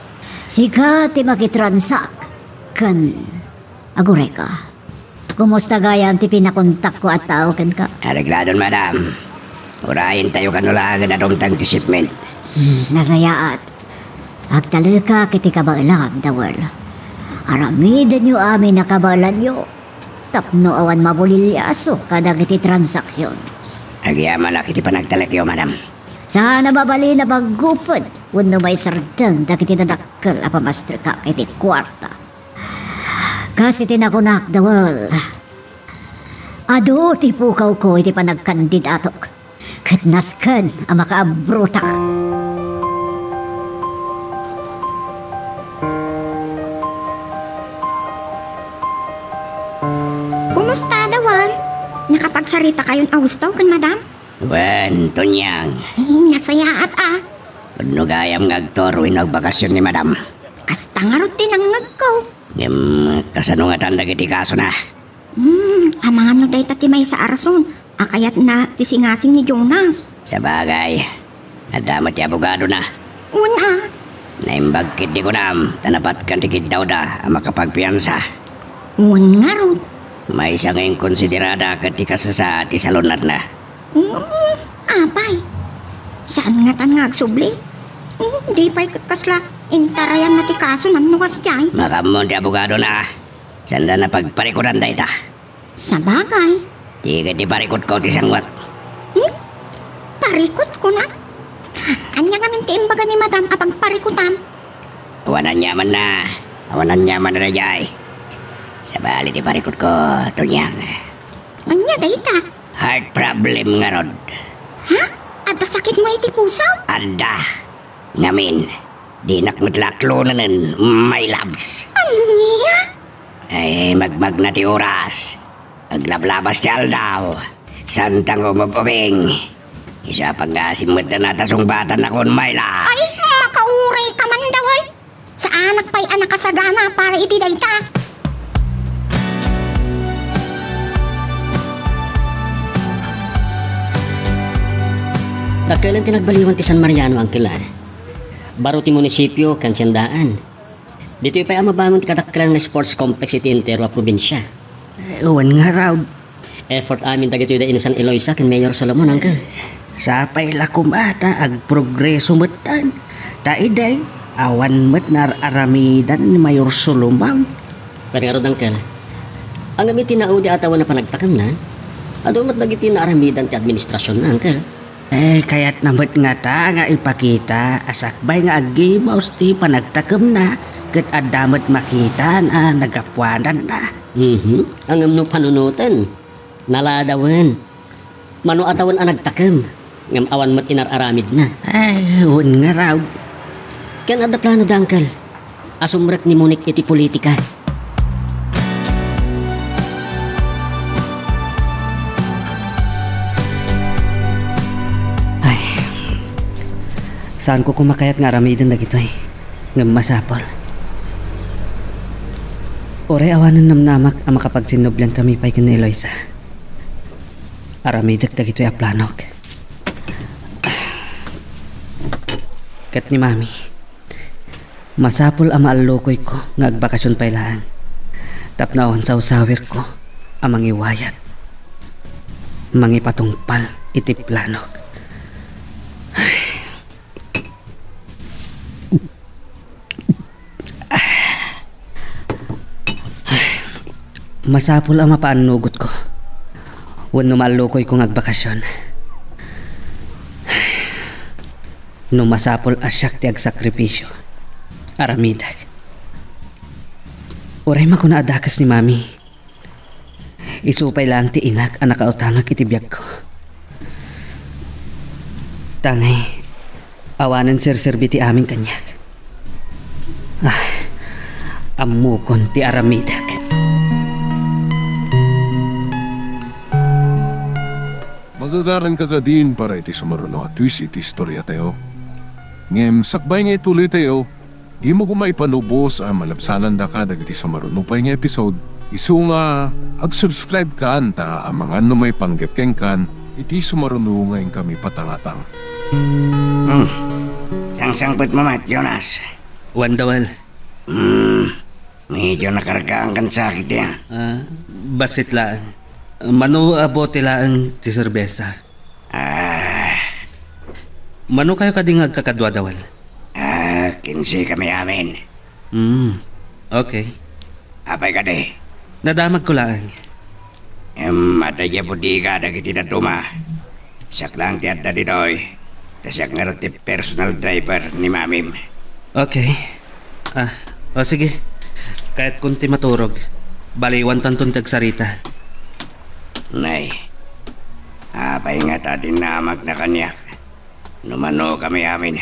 Sika ti makitransak ken agurayka. Kumusta gayam ti pinakontakko a tao kenka? Aregladon, madam. Urayentayo kano laengen a dumteng ti shipment. Hmm, nasayaat. Agtalekak iti kabaelam, Dawel. Aramidenyo amin a kabaelanyo tapno awan mabuliliaso kadagiti transactions. Agyamanak iti panagtalekyo, madam. Saan a mabalin a pagguped wenno maisardeng dagiti nadakkel a pamastrikak iti kuarta. Kas iti nakunak, Dawel, adu ti pukawko iti panagkandidatok, ket nasken a makaabrotak. Kumusta, Dawel? Nakapagsaritakayon a husto ken madam? Wen, Tonyang. Eh, nasayaat a. Pudno gayam nga agtour wenno agbakasion ni madam. Kasta ngarud ti nangngegko. Ngem, kasano ngatan dagiti kasona? Hmm, amangan no dayta ti maysa a rason a kayatna ti singasing ni Jonas. Sabagay, adda met ti abogadona. Wen a. Naimbag ketdi kunam, ta napatkan ti kiddawda a makapagpiansa. Wen ngarud. Maysa nga inkonsiderada ket ti kasasaad ti salunatna. Mm, apay. Saan ngatan nga agsubli? Mm, di pay ket kasla intarayanna ti kaso nano kasdiay. Makaammo ti abogadona. Saanda a pagparikutan dayta. Sabagay. Ti ket ti parikutko ti sangwak. Hmm? Parikut, kunam? Ania ngamin ti imbaga ni madam a pagparikutam? Awan aniamanna. Awan aniamanna daydiay. Sabali ti parikutko, Tonyang. Ania dayta? Heart problem ngarud. Ha? Adda sakitmo iti puso? Adda. Ngamin, dinak met la aklonanen, my loves. Ania? Ay, magmagna ti oras. Aglablabas ti aldaw. Saanta nga umub-ubing. Isu a paggasim met dayta a sungbatan nakon, my loves. Ay, makaurayka man, Dawel. Saanak pay a nakasagana para iti dayta. Dakkelen ti nagbaliwan ti San Mariano, Uncle, a. Baro ti munisipio ken siendaan. Ditoy pay a mabangon ti kadakkelan nga sports complex iti entero a probinsia. Eh, wen ngarud. Effort amin dagitoy da Insan Eloisa ken Mayor Solomon, Uncle. Sapay la koma ta agprogreso metten. Ta idiay, awan met naar-aramidan ni Mayor Solomon. Wen ngarud, Uncle. Ngem iti naudi a tawen a panagtakemna, adu met dagiti naaramidan ti administrasionna, Uncle. Eh, kayatna met ngata nga ipakita a sakbay nga aggibus ti panagtakemna ket adda met makitaan a nagapuananna. Mhm. Ngem no panunoten, naladawen. Mano a tawen a nagtakem, ngem awan met inar-aramidna. Ay, wen ngarud. Ken adda plano da, Uncle, a sumrek ni Monique iti politika. Ay, saanko koma kayat nga aramiden dagitoy, ngem masapul. Uray awanen namnamak a makapagsinnublian kami pay ken ni Eloisa. Aramidek dagitoy a planok. Ket ni Mami, masapul a maallukoyko nga agbakasion pay laeng tapno awan sawsawirko a mangiwayat, mangipatungpal iti planok. Masapul a mapaannugotko wenno maallukoyko nga agbakasyon. No masapul a siak ti agsakripisio, aramidek. Uray makuna a dakes ni Mami, isu pay laeng ti inak a nakautangak iti biagko. Tangay, awanen serserbi ti amin kaniak. Ah, ammokon ti aramidek. Magagaranka kadin para iti sumaruno a twist iti istoriatayo. Ngem sakbay nga ituloytayo, dimo koma ipanubos a malabsanandaka dagiti sumaruno pay nga episode, isu nga agsubscribe kan ta amangan no maipanggep kenkan iti sumaruno nga inkami patangatang. Hmm. Sangsangpet mo met, Jonas. Wen, Dawel. Hmm. Medyo nakargaan kan sakit ya. Ah, bassit laeng. Mano a bote laeng ti serbesa. Ah. Mano kayo kadi nga agkakadua, Dawel? Ah, kinse kami amin. Hmm, okay. Apay kadi? Nadamagko laeng. Em, adda diay bodega dagiti dadduma. Siak laeng ti adda ditoy. Ta siak ngarud ti personal driver ni Mamim. Okay. Ah, o sige. Kayatkon ti maturog. Baliwantanton ti agsarita. Nay, apay ngata ti namagna kaniak? No mano kami amin.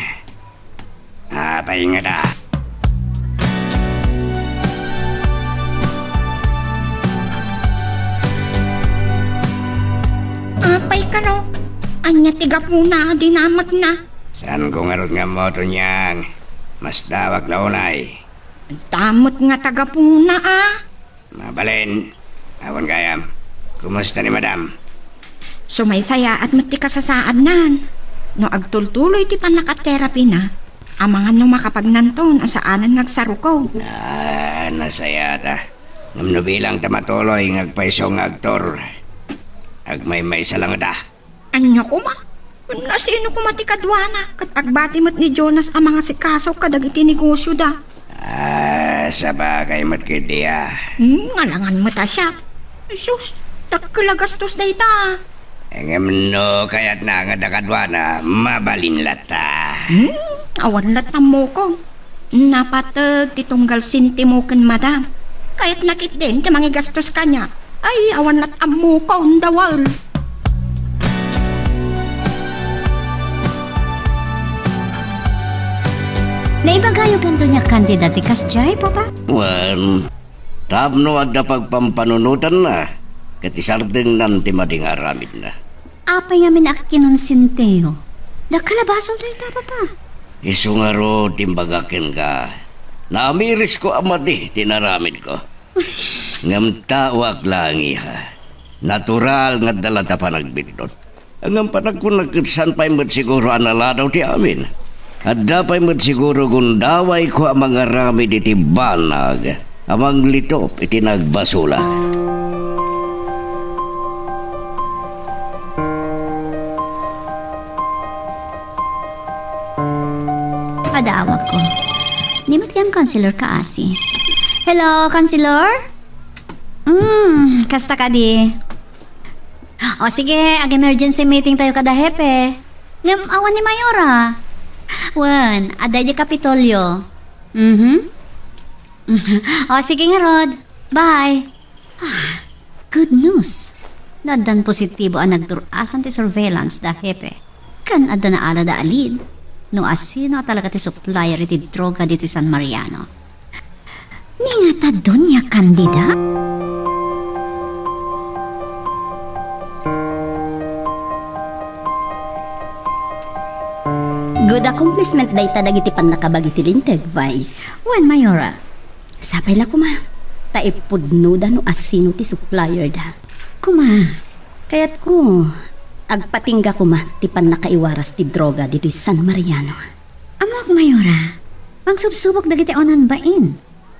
Apay ngata. Apay kano? Ania ti gapuna a dinamagna? Saanko ngarud nga ammo, Tonyang. Masdawak la unay. Damot nga ta gapuna, a. Mabalin. Awan gayam. Kumusta ni Madam? Sumaysayaat met ti kasasaadnan. No agtultuloy ti pannakatherapyna, amangan no makapagnanton a saanen nga agsarukog. Ah, nasayata. Ngem no bilang ta matuloy nga agpayso nga aktor, agmaymaysa langta. Ania koma? Nasino koma ti kaduana? Ket agbati met ni Jonas a mangasikaso kadagiti negosyoda. Ah, sabagay met ketdi a. Hmm, ngalangan met a siak. Sus, dakkel a gastos dayta. Ngem no kayatna nga adda kaduana, mabalin latta. Hmm, awan latta ammokon. Napateg ti tunggal sentimo ken Madam. Kayatna ketdin ti mangigastos kaniak. Ay, awan lat ammokon, Dawel. Naibagayo kanto nia kandida ti kasdiay, Papa? Wen, tapno adda pagpampanunotanna, ket isardengnan ti madi nga aramidna. Apay ngamin a kinonsenteyo? Dakkel a basol dayta, Papa. Isu ngarud ti imbagak kenka. Naamirisko a madi ti inaramidko. Ngem taoak laeng, iha. Natural nga adda latta panagbiddut. Ngem panagkunak ket saan pay met siguro a naladaw ti amin. Adda pay met siguro gundawayko a mangaramid iti banag a manglitop iti nagbasolak. Adawagko. Ni met gayam, Councilor Kaasi. Hello, Councilor? Mm, kasta kadi? O sige, ag-emergency meeting tayo kada hepe. Ngem awan ni Mayora. Wen, adda idiay Kapitolyo. Mhm. O sige ngarud. Bye. Ah, good news. Addan positibo a nagdur-asan ti surveillance da hepe. Ken adda naalada a lead no asino a talaga ti supplier iti droga ditoy San Mariano. Ni ngata, Doña Candida? Good accomplishment dayta dagiti pannakabagi ti Linteg, Vice. Wen, Mayora. Sapay la koma, ta ipudnoda no asino ti supplier da. Koma, kayatko, agpatingga koma ti pannakaiwaras ti droga ditoy San Mariano. Ammok, Mayora, mangsubsubok dagiti awanan bain.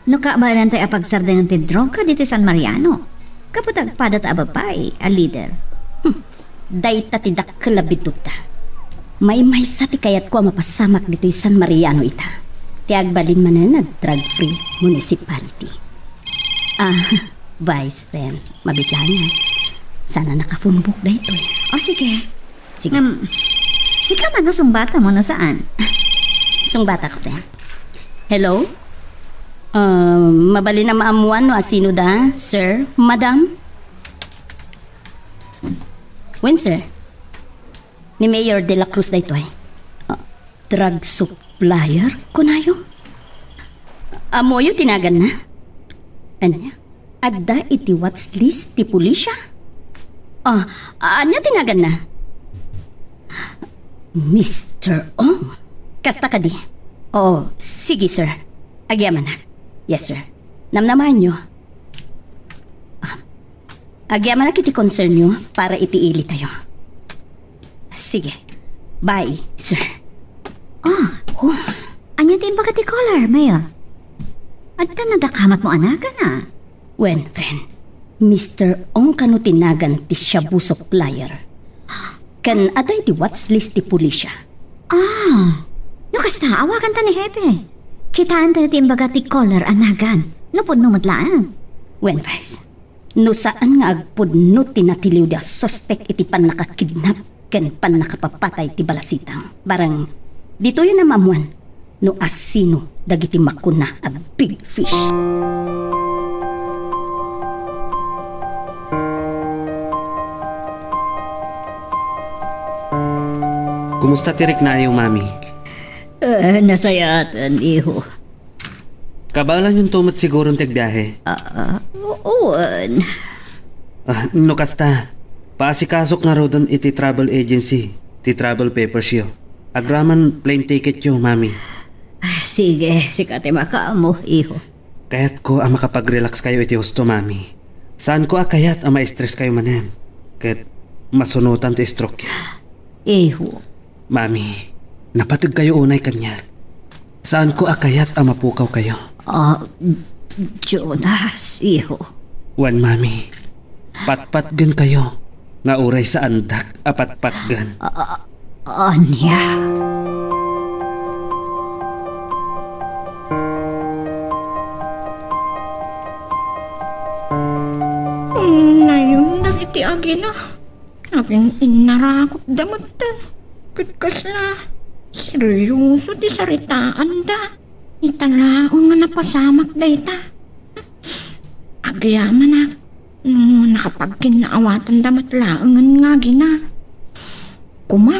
No kabaelan tay a pagsardengan ti droga ditoy San Mariano, gapu ta agpada ta a babai a leader. Hmm, dayta ti dakkel a biddutta. Maymaysa ti kayatko a mapasamak ditoy San Mariano ita. Ti agbalin manen a drug-free municipality. Ah, Vice friend, mabitlaan nga. Sana nakafunbok daytoy. O, sige. Sige. Ngem, sika man no sungbatam no saan? Sungbatak, friend. Hello? Ah, mabalin a maammuan no asino da, sir, madam? Wen, sir. Ni Mayor de la Cruz daytoy. Ah, drug supplier, kunayo? Ammoyo ti naganna? Ania? Adda iti watch list ti pulisya? Ah, ania ti naganna? Mister Ong. Kasta kadi? Oo, sige, sir. Agyamanak. Yes, sir. Namnamaenyo. Ah, agyamanak iti concernyo para iti ilitayo. Sige. Bye, sir. Ah, oh. Ania ti imbaga ti caller, Mayor? Adda nadakamatmo a naganna? Wen, friend. Mister Ong kano ti nagan ti shabu supplier. Ken adda iti watch list ti pulisya. Ah, no kasta, awaganta ni Hepe. Kitaentayo ti imbaga ti caller a nagan. No pudno met laeng. Wen, Vice. No saan nga agpudno ti natiliwda a suspek iti pannakakidnap ken pannakapapatay ti balasitang. Barang ditoy a maammuan no asino dagiti makuna a big fish. Kumusta ti riknayo, Mami? Ah, nasayaatan, iho. Kabaelanyo met siguro ti agbiahe? Ah, oo, ah. Ah, no kasta, paasikasok ngaruden iti travel agency ti travel papersyo. Agraman plane ticketyo, Mami. Ah, sige, sika ti makaammo, iho. Kayatko a makapag-relax kayo iti husto, Mami. Saanko a kayat a ma-stress kayo manen. Ket masunotan ti stroke. Iho. Mami, napateg kayo unay kaniak. Saanko a kayat a mapukaw kayo. Ah, Jonas, iho. Wen, Mami, patpatgen kayo nga uray saandak a patpatgen. Ah, ania? Nayon dagiti agina. Agin-innarakotda metten. Ket kasla seryoso ti saritaanda. Ita laeng nga napasamak dayta. Agyamanak no nakapagkinnaawatanda met laengen nga agina. Koma,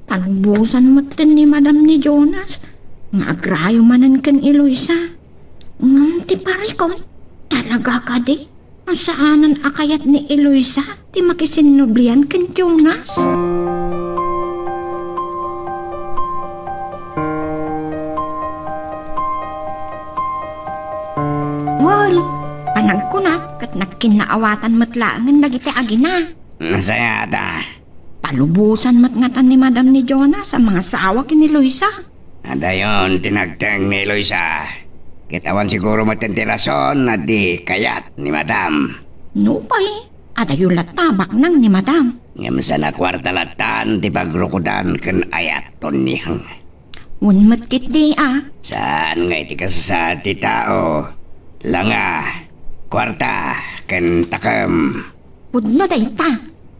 palubosan metten ni Madam ni Jonas nga agrayo manen ken Eloisa. Ngem ti parikut, talaga kadi? Saanen a kayat ni Eloisa ti makisinnublian ken Jonas? Well, panagkunak ket nagkinnaawatan met laengen dagiti agina. Nasayaat a. Palubosan met ngatan ni Madam ni Jonas a mangasawa ken ni Eloisa. Adayon ti nagteng ni Eloisa. Ket awan siguro met ti rason a di kayat ni Madam. Nupay, adayo latta baknang ni Madam. Ngem saan a kuarta lattan ti pagrukodan ken ayat, Tonyang. Wen met ketdi a. Saan nga iti kasasaad ti tao, langa, kuarta, ken takem. Pudno dayta.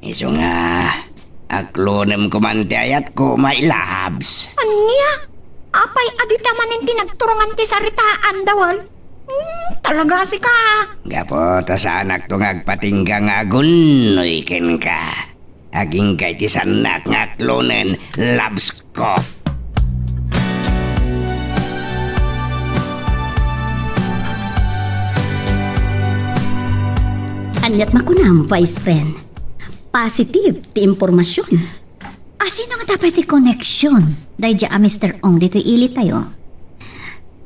Isu nga, aklonem koman ti ayatko, my loves. Ania? Apay a dita manen ti nagturongan ti saritaanda, wen? Hmm, talaga sika. Gapu ta saanakto nga agpatingga nga agunnoy kenka. Agingga iti saannak nga aklonen, loves ko. Aniat makunam, Vice Friend? Positive ti impormasion. Asino nga tapay ti koneksion daydiay a Mister Ong ditoy ilitayo?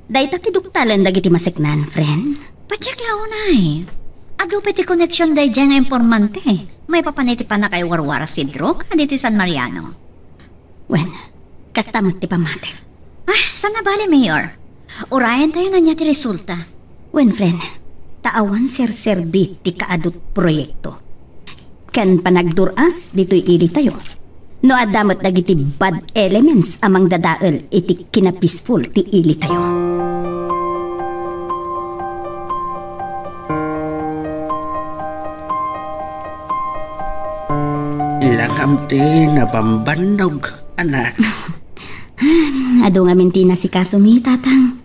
Dayta ti duktalen dagiti maseknan, friend. Pacheck la unay. Adu pay ti koneksion daydiay nga impormante maipapan iti pannakaiwarwaras ti droga ditoy San Mariano. Wen, kasta met ti pammatik. Ah, saan a bale, Mayor? Urayentayo no ania ti resulta. Wen, friend, ta awan serserbi ti kaadut proyekto ken panagdur-as ditoy ilitayo. No adda met dagiti bad elements a mangdadael iti kinapeaceful ti ilitayo. Kam ti nabambannog, anak. Adu ngamin ti inasikasomi, Tatang.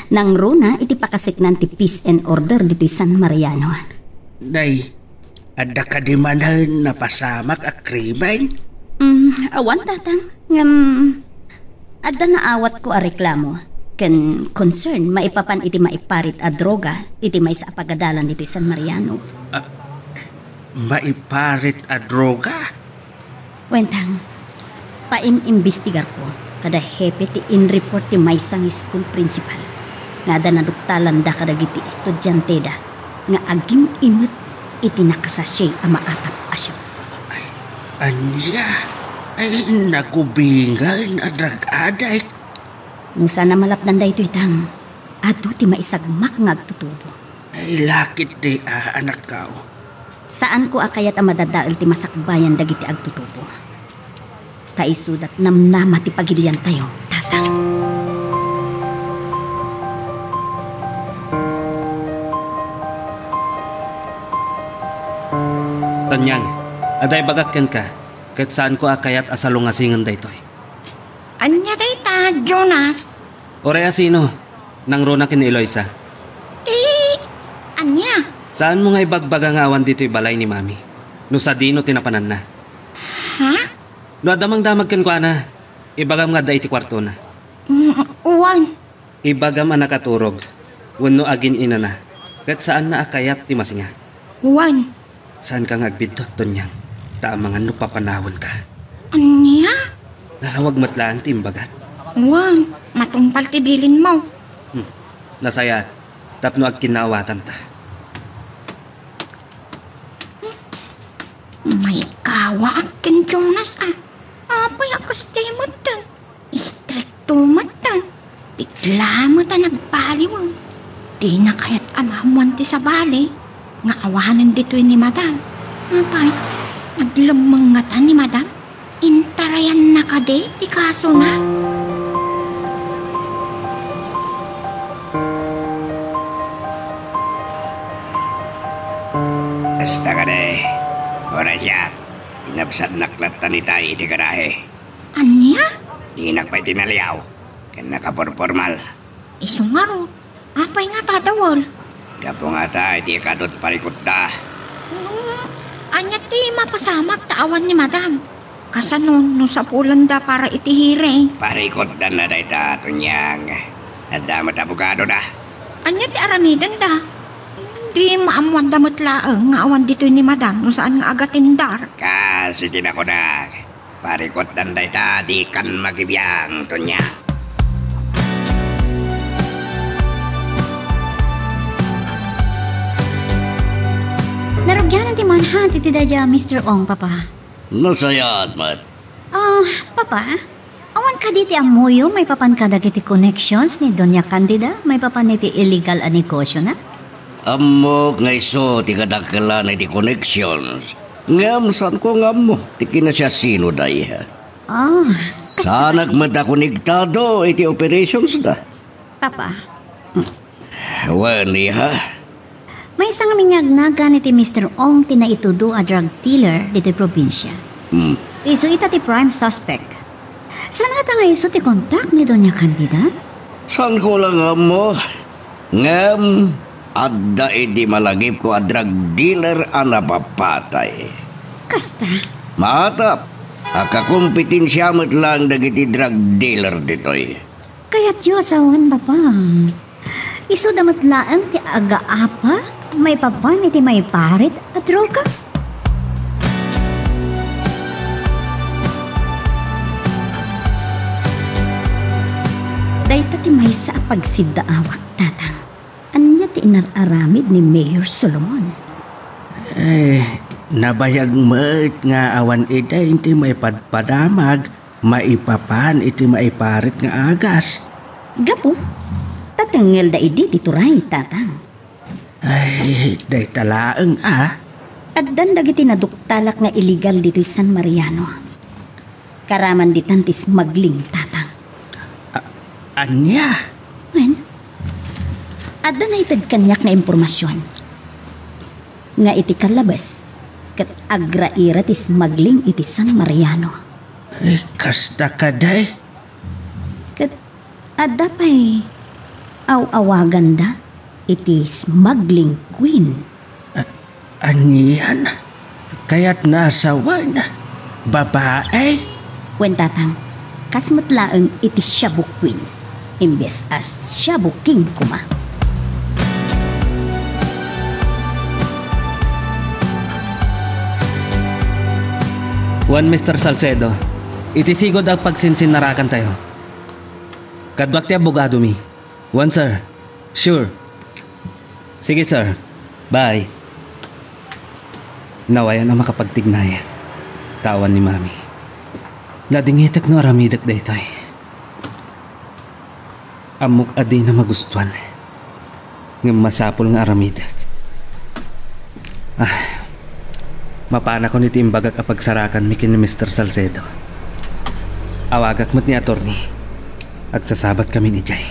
Nangruna iti pakaseknan ti peace and order ditoy San Mariano. Day, adda kadi manen napasamak a krimen? Mm, awan, Tatang. Ngem, adda naawatko a reklamo ken concern maipapan iti maiparit a droga iti maysa a pagadalan ditoy San Mariano. Ah, maiparit a droga? Wen, Tang, paim-imbestigarko kada hepe ti in-report ti maysa nga school principal nga adda naduktalanda kadagiti estudianteda nga agim-imet iti nakasasay a maatap a siak. Ay, ania? Ay, nagubingan a drug addict. No saan a malapdan daytoy, Tang, adu ti maisagmak nga agtutubo. Ay, lakit di, ah, anakko. Saanko a kayat a madadael ti masakbayan dagiti agtutubo. Ta isudat namnama ti pagiliantayo, Tatang. Tonyang, adda ibagak kenka, ket saanko a kayat a salungasingen daytoy. Ania dayta, Jonas? Uray a sino? Nangruna ken ni Eloisa. Ti ania? Saanmo nga ibagbaga nga awan ditoy balay ni Mami? No sadino ti napananna? Ha? No adda mangdamag kenkuana, ibagam nga adda iti kuartona. Mm, wan. Ibagam a nakaturog wenno agin-inana, ket saanna a kayat ti masinga. Wan. Saanka nga agbiddut, Tonyang, ta amangan no papanawenka. Ania? Nalawag met laeng ti imbagak. Wan, matungpal ti bilinmo. Hmm, nasayaat, tapno agkinnaawatanta. Maikawaak ken Jonas a. Apay a kasdiay metten? Istrikto metten. Bigla met a nagbaliwen. Dina kayat a maammoan ti sabali nga awanen ditoy ni Madam. Apay, naglemmeng ngata ni Madam? Intarayanna kadi ti kasona? Kasta kadi, uray siak, inabsatnak latta ni Tay iti garahe. Ania? Dinak pay tinaliaw, ken nakapurpormal. Isu ngarud, apay ngata a dawel? Gapu ngata iti ikadut parikutda. Hmm, ania ti mapasamak ta awan ni Madam? Kasano no sapulenda para iti hearing? Parikutdanna dayta, Tonyang. Adda met abogadoda. Ania ti aramidenda? Di maammoanda met laeng nga awan ditoy ni Madam no saan nga agatindar. Kas iti nakunak, parikutdan dayta, dikan magibiang, Tonyang. Narugianan ti manhunt iti daydiay a Mister Ong, Papa. Nasayaat met. Ah, Papa, awan kadi ti ammoyo maipapan kadagiti connections ni Doña Candida maipapan iti illegal a negosiona? Ammok nga isu ti kadakkelan iti connections. Ngem saanko nga ammo ti kinasiasinoda, iha. Ah, kasta. Saanak met a konektado iti operationsda. Papa. Wen, iha? Maysa ngamin nga agnagan iti Mister Ong ti naitudo a drug dealer ditoy probinsia. Hmm. Isu ita ti prime suspect. Saan ngata nga isu ti kontak ni Doña Candida? Saanko la nga ammo. Ngem, adda idi malagipko a drug dealer a napapatay. Kasta? Maatap a kakompetensia met laeng dagiti drug dealer ditoy. Kayatyo a sawen, Papa. Isuda met laeng ti agaapa maipapan iti maiparit a droga? Dayta ti maysa a pagsiddaawak, Tatang. Ania ti inar-aramid ni Mayor Solomon? Eh, nabayag met nga awan idi ti maipadpadamag maipapan iti maiparit nga agas. Gapu, ta tengngelda idi ti turay, Tatang. Ay, dayta laeng a. Addan dagiti naduktalak nga illegal ditoy San Mariano. Karaman ditan ti smuggling, Tatang. A-, ania? Wen, adda naited kaniak nga impormasion nga iti kallabes, ket agraira ti smuggling iti San Mariano. Ay, kasta kadi? Ket adda pay aw-awaganda iti smuggling queen. A-, anian? Kayatna a sawen? Babae? Wen, Tatang, kas met laeng iti Shabu Queen, imbes a Shabu King koma. Wen, Mister Salcedo, iti sigud a pagsinsinnarakantayo. Kaduak ti abogadomi. Wen, sir. Sure. Sige, sir. Bye. Nawayan a makapagtignayek ta awan ni Mami. Ladingitek no aramidek daytoy. Ammok a dina magustuan. Ngem masapul nga aramidek. Ah, mapanakon iti imbagak a pagsarakanmi ken ni Mister Salcedo. Awagak met ni attorney. Agsasabatkamin idiay.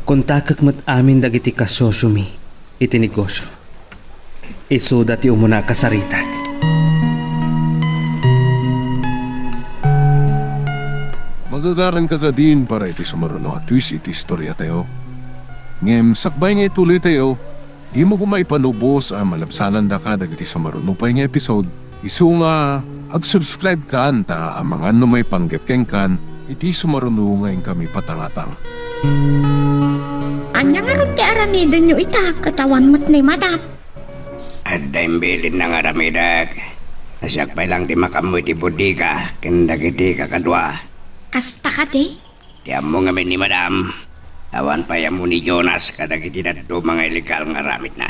Kontakek met amin dagiti kasosiomi iti negosio. Isuda ti umuna a kasaritak. Magagaranka kadin para iti sumaruno a twist iti istoriatayo. Ngem sakbay nga ituloytayo, dimo koma ipanubos a malabsanandaka dagiti sumaruno pay nga episode. Isu nga ag-subscribe kan ta amangan no maipanggep kenkan iti sumaruno nga inkami patangatang. Ania ngarud ti aramidenyo ita ket awan met ni Madam? Adda imbilinna nga aramidek. Siak pay laeng ti makaammo iti bodega ken dagiti kakadua. Kasta kadi? Ti ammo ngamin ni Madam, awan pay ammo ni Jonas kadagiti dadduma nga illegal nga aramidna.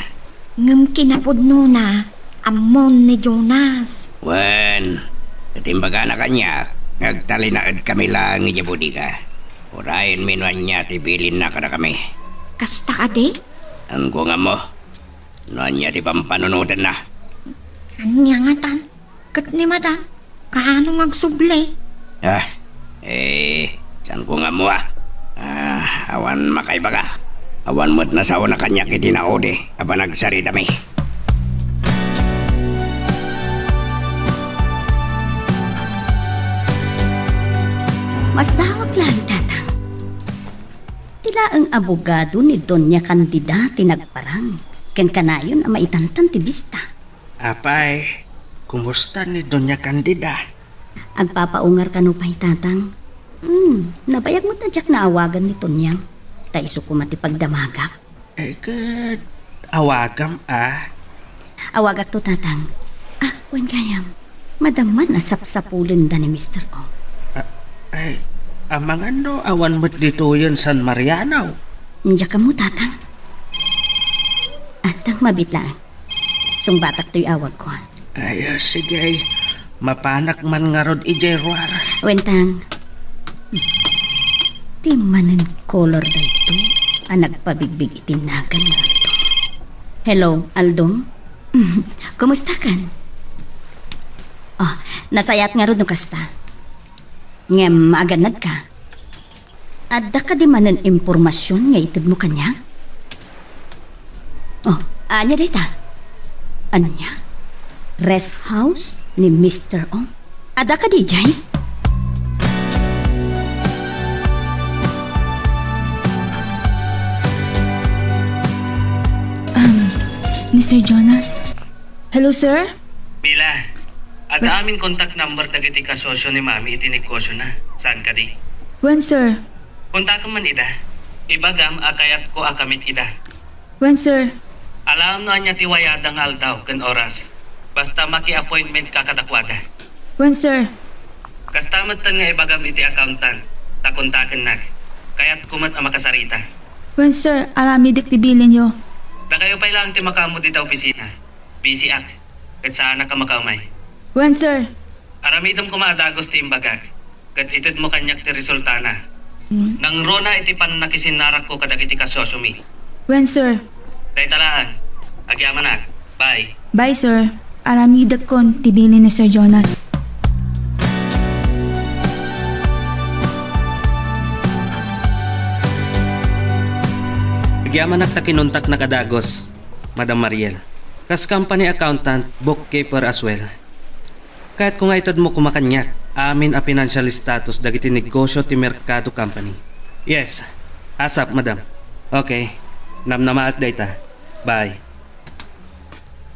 Ngem kinapudnona, ammon ni Jonas. Wen, ket imbagana kaniak nga agtalinaedkami laeng idiay bodega. Urayenmi no ania ti bilinna kadakami. Kasta kadi? Saanko nga ammo no ania ti pampanunotenna. Ania ngatan? Ket ni Madam, kaano nga agsubli? Ah, eh, saanko nga ammo a. Ah, awan makaibaga. Awan met nasaona kaniak iti naudi a panagsaritami. Masdawak laeng, Tatang. Ti laeng abogado ni Doña Candida ti nagparang ken kanayon a maitantan ti bista. Apay, kumusta ni Doña Candida? Agpapaungar kano pay, Tatang. Hmm, nabayag met a diak naawagan ni Tonyang, ta isu koma ti pagdamagak. Eh, ket awagam a. Awagakto, Tatang. Ah, wen gayam, madamman a sapsapulenda ni Mister Ong. Ah, ay, amangan no awan met ditoyen San Mariano. Diak ammo, Tatang. Adda, mabiit laeng. Sungbatak toy awagko. Ay, ah, sige. Mapanak man ngarud idiay ruar. Wen, Tang. Ti manen kolor daytoy a nagpabigbig iti nagan ni Aldo. Hello, Aldo? Kumusta kan? Oh, nasayaat ngarud no kasta. Ngem maagannadka. Adda kadi manen impormasion nga itedmo kaniak? Oh, ania dayta? Ania? Rest house ni Mister Ong? Adda kadi idiay? Um, Mister Jonas? Hello, sir? Mila, adda amin contact number dagiti kasosio ni Mami iti negosiona. Saan kadi? Wen, sir. Kontakem man ida. Ibagam a kayatko a kamit ida. Wen, sir. Alaem no ania ti wayada nga aldaw ken oras. Basta maki-appointment ka kadakuada. Wen, sir. Kasta metten nga ibagam iti accountant, ta kontakennak. Kayatko met a makasarita. Wen, sir. Aramidek ti bilinyo. Dakayo pay laeng ti makaammo dita opisina. Busyak, ket saanak a makaumay. Wen, sir. Aramidem koma a dagus ti imbagak, ket itedmo kaniak ti resultana. Hmm. Nangruna iti pannakisinnarako kadagiti kasosiomi. Wen, sir. Dayta laeng. Agyamanak. Bye. Bye, sir. Aramidekkon ti bilin ni Sir Jonas. Agyamanak ta kinontaknak a dagus, Madam Mariel. Kas company accountant, bookkeeper as well. Kayatko nga itedmo koma kaniak amin a financial status dagiti negosyo ti Mercado Company. Yes, ASAP, madam. Okay, namnamaek dayta. Bye.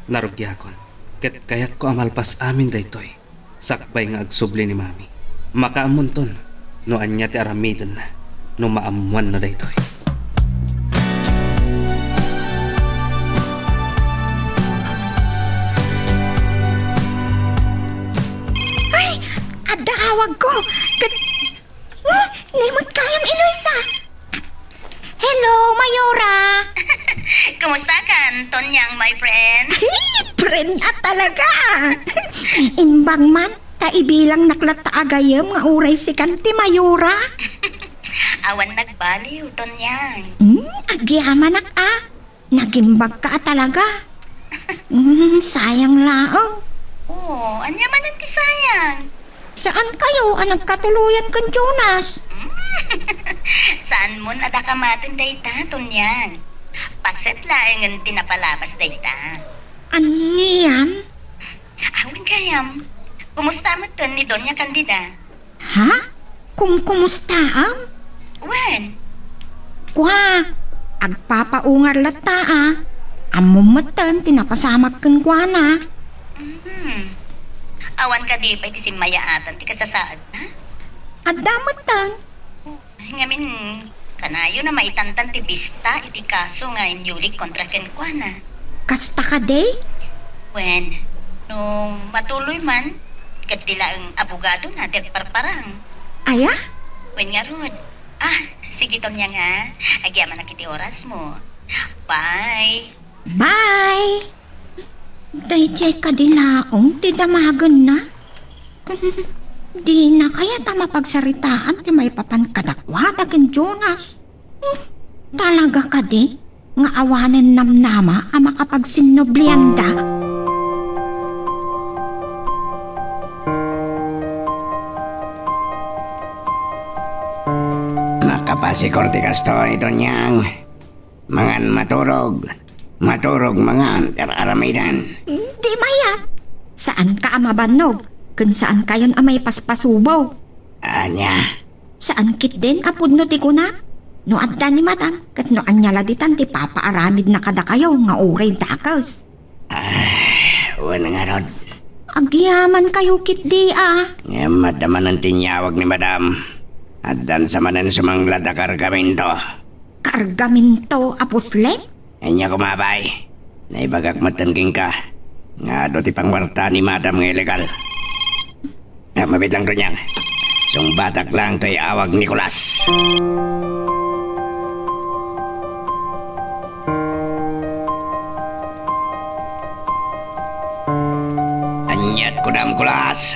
Narugiakon. Ket kayatko a malpas amin daytoy. Sakbay nga agsubli ni Mami. Makaammonton no ania ti aramidenna no maammoanna daytoy. Ay! Adda awagko! Ket, hmm, nimut gayam, Eloisa! Hello, Mayora! Kumusta kan, Tonyang, my friend? Friend a talaga! Imbag man, ta ibilangnak latta a gayyem nga uray sikan ti Mayora. Awan nagbaliw, Tonyang. Hmm, agyamanak a. Nagimbagka a talaga. Hmm, sayang laeng. Oo, ania manen ti sayang? Saan kayo a nagkatuloyan ken Jonas? Saan mon a dakamaten dayta, Tonyang? Paset laengen ti napalabas dayta. Anian? Awan gayam. Kumusta metten ni Doña Candida? Ha? Kumkumustaam? Wen. Kua, agpapaungar latta a. Ammom metten ti napasamak kenkuana. Mhm. Awan kadi pay ti simmayaatan ti kasasaadna? Adda metten. Ngamin, kanayon a maitantan ti bista iti kaso nga inyulik kontra kenkuana. Kasta kadi? Wen, no matuloy man, ket di laeng abogadona ti agparparang. Aya? Wen ngarud. Ah, sige, Tonyang, ha? Agyamanak iti orasmo. Bye. Bye! Daydiay kadi laeng ti damagenna? Dina kayat a mapagsaritaan ti maipapan kadakuada ken Jonas? Hmm, talaga kadi nga awanen namnama a makapagsinnublianda? Makapasikor ti kastoy, Tonyang. Mangan maturog, maturog mangan ti ar-aramiden. Di mayat. Saanka a mabannog, ken saankayon a maipaspasubo. Ania? Saan ketdin a pudno ti kunak? No adda ni Madam, ket no ania la ditan ti papaaramidna kadakayo nga uray dakes. Ah, wen ngarud. Agyamankayo ketdi a. Ngem adda manen ti inyawag ni Madam. Addan sa manen sumanglad a kargamento. Kargamento a puslit? Ania koma, bay? Naibagak metten kenka nga adu ti pangwarta ni Madam nga illegal. Ah, mabit lang, Tonyang. Sungbatak lang toy awag Nicolas. Aniat kunam, Nicolas?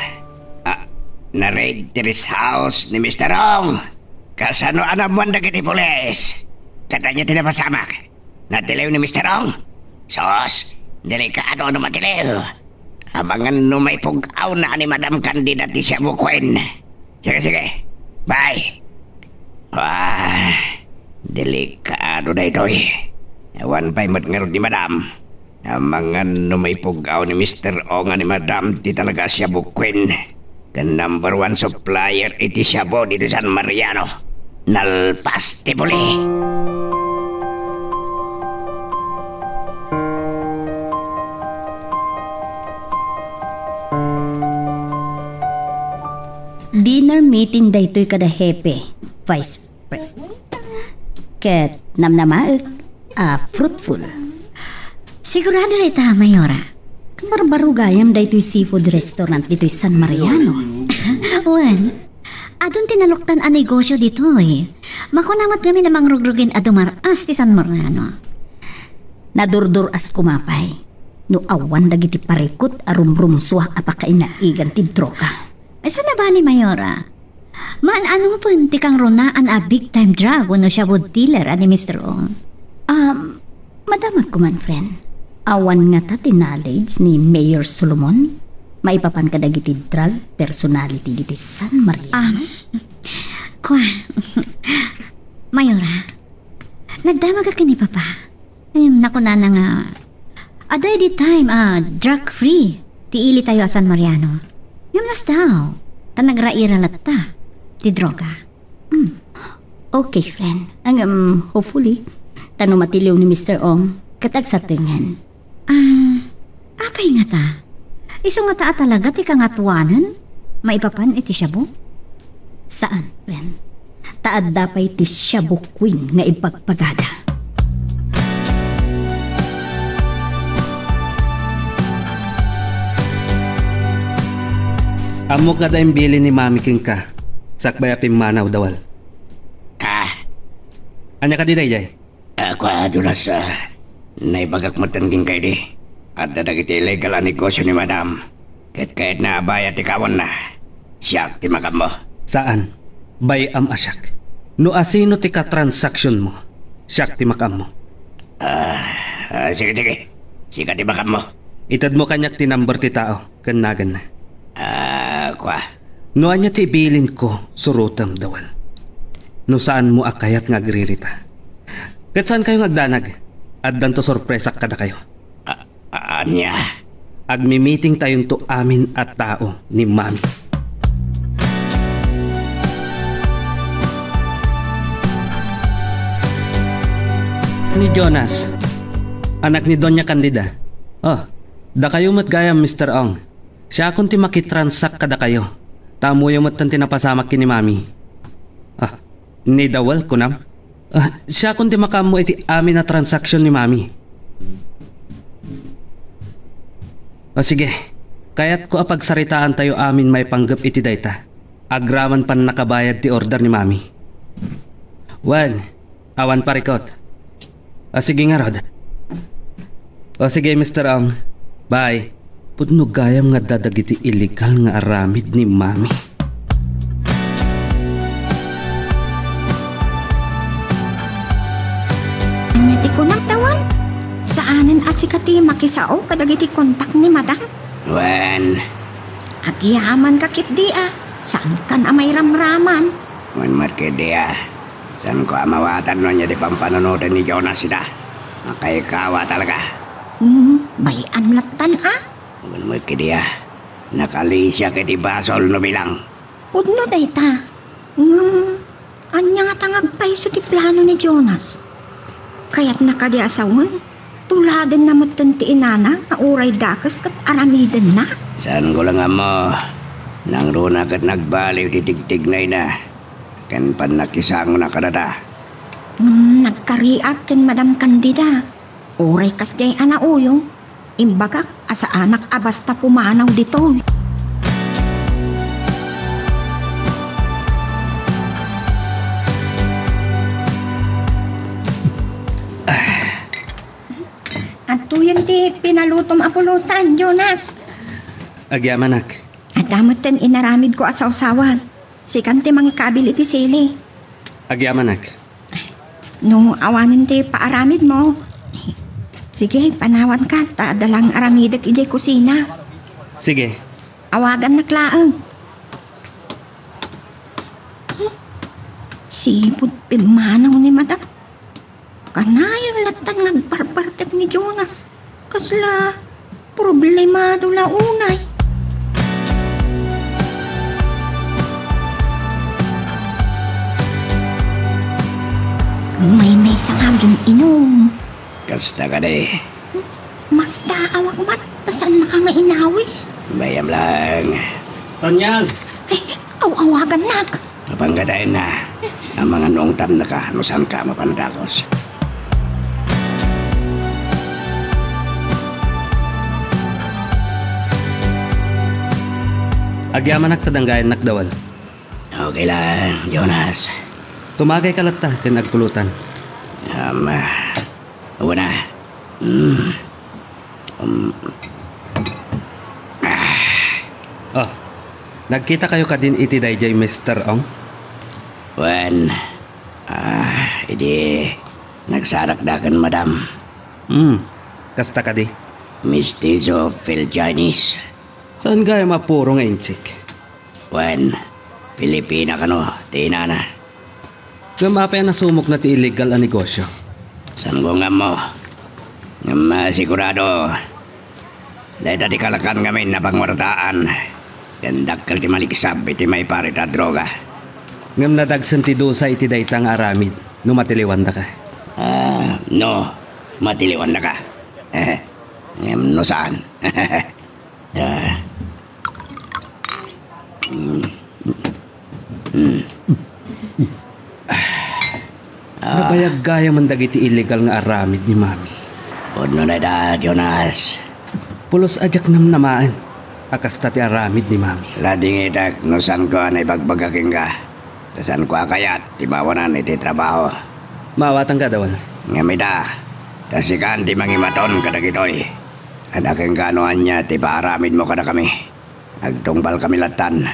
Ah, na-raid ti rest house ni Mister Ong. Kasano a naammoan dagiti pulis? Ket ania ti napasamak? Natiliw ni Mister Ong? Sus, delikado no matiliw. Amangan no maipug-awna ni Madam Candida ti Shabu Queen. Sige, sige. Bye. Ah, delikado daytoy. Awan pay met ngarud ni Madam. Amangan no maipug-aw ni Mister Ong a ni Madam ti talaga a Shabu Queen. Ken number one supplier iti shabu ditoy San Mariano. Nalpas ti puli. Dinner meeting daytoy kada hepe, Vice Pre-, ket namnamaek a fruitful. Sigurado ita, Mayora. Kabarbaro gayam daytoy seafood restaurant ditoy San Mariano. Wen, adun ti naluktan a negosyo ditoy. Makuna met ngamin a mangrugrugin a dumar-as ti San Mariano. Nadurdur-as koma pay no awan dagiti parikut a rumrumsua a pakainaigan ti droga. Saan a bali, Mayora? Maan-anopen ti kangrunaan a big time drug wenno shabu dealer a ni Mister Ong? Um, madamag koman, friend. Awan ngata ti knowledge ni Mayor Solomon maipapan kadagiti drug personality ditoy San Mariano? Um, kua, Mayora, nagdamagak ken ni Papa. Em, nakunana nga, Adda idi time a drug-free ti ilitayo a San Mariano. Ngem nasdaaw, ta nagraira latta ti droga. Hmm. Okay, friend. Ngem, hopefully, ta no matiliw ni Mister Ong, ket agsatengen. Ah, apay ngata? Isu ngata a talaga ti kangatuanen maipapan iti shabu? Saan, friend. Ta adda pay ti shabu queen nga ibagbaga da. Ammok nga adda imbilin ni Mami kenka, sakbay a pimmanaw, Dawal. Ah. Ania kadi daydiay? Ah, kua, Jonas, ah, naibagak metten kenka idi. Adda dagiti illegal a negosio ni Madam. Ket kayatna a bayad ti kawanna. Siak ti makaammo. Saan. Bay-am a siak. No asino ti katransaksiyonmo, siak ti makaammo. Ah, ah, sige, sige. Sika ti makaammo. Itedmo kaniak ti number ti tao ken naganna. Ah, kua. No ania ti ibilinko, surotem, Dawal. No saanmo a kayat nga agririta. Ket saankayo nga agdanag. Addanto sorpresak kadakayo. A-, a-, ania? Agmi-meeting tayonto amin a tao ni Mami. Ni Jonas, anak ni Doña Candida. Oh, dakayo met gayam, Mister Ong. Siakon ti makitransak kadakayo. Ta ammoyo metten ti napasamak ken ni Mami. Ah, ni Dawal, kunam? Ah, siakon ti makaammo iti amin a transaksyon ni Mami. O sige, kayatko a pagsaritaantayo amin maipanggep iti dayta. Agraman pannakabayad ti order ni Mami. Wen, awan parikot. O sige ngarud. O sige, Mister Ong. Bye. Pudno gayam nga adda dagiti illegal nga aramid ni Mami. Ania ti kunam, Dawal? Saanen a sika ti makisao kadagiti kontak ni Madam? Wen. Agyamanka ketdi a, saankan a mairamraman. Wen met ketdi a, saanko a mawatan no ania ti pampanunoten ni Jonas ida. Makaikawa talaga. Hmm, bay-am lattan a. Wen met ketdi a, nakalisiak iti basol no bilang. Pudno dayta. Ngem, ania ngata nga agpayso ti plano ni Jonas? Kayatna kadi a sawen, tuladenna metten ti inana nga uray dakes ket aramidenna? Saanko la nga ammo. Nangruna ket nagbaliw ti tigtignayna ken pannakisangona kadata. Ngem nagkariat ken Madam Candida. Uray kasdiay a nauyong, imbagak a saanak a basta pumanaw ditoy. Adtoyen ti pinalutom a pulutan, Jonas. Agyamanak. Adda metten inaramidko a sawsawan. Sikan ti mangikabil iti sili. Agyamanak. No awanen ti paaramidmo, sige, panawanka, ta adda lang aramidek idiay kusina. Sige. Awagannak laeng. Sipud pimmanaw ni Madam. Kanayon lattan nga agbarbartek ni Jonas. Kasla problemado la unay. Maymaysa nga agin-inum. Kasta kadi. Mastaawak met, ta saannaka nga inawis. Bay-am lang. Tanyag! Ay, aw-awagannak. Apan kadaenna, amangan no ungtannaka no saanka a mapan a dakes. Agyamanak ta danggayannak, Dawal. Okay lang, Jonas. Tumagayka latta ken agpulutan. Um, ah, una. Hmm. Um. Ah. Oh, nagkitakayo kadin iti daydiay, Mister Ong? Wen, ah, idi nagsarakda ken Madam. Hmm, kasta kadi? Mestizo Phil Chinese. Saan gayam a puro nga Intsik? Wen, Filipina kano ti inana. Ngem apay a nasumokna ti illegal a negosyo? Saanko nga ammo. Ngem, ah, sigurado, dayta ti kalakan ngamin a pangwartaan, ken dakkel ti maliksab iti maiparit a droga. Ngem nadagsen ti dusa iti dayta nga aramid no matiliwandaka. Ah, no, matiliwandaka. Ngem no saan? Ah. Mm. Mm. Ah. Nabayag gayamen dagiti illegal nga aramid ni Mami. Pudno dayta, Jonas. Pulos a diak namnamaen a kasta ti aramid ni Mami. Ladingitek no saanko a naibagbaga kenka. Ta saanko a kayat ti mawanan iti trabaho. Maawatanka, Dawel. Ngem ita, ta sikan ti mangimaton kadagitoy. Adda kenka no ania ti paaramidmo kadakami. Agtungpalkami lattan.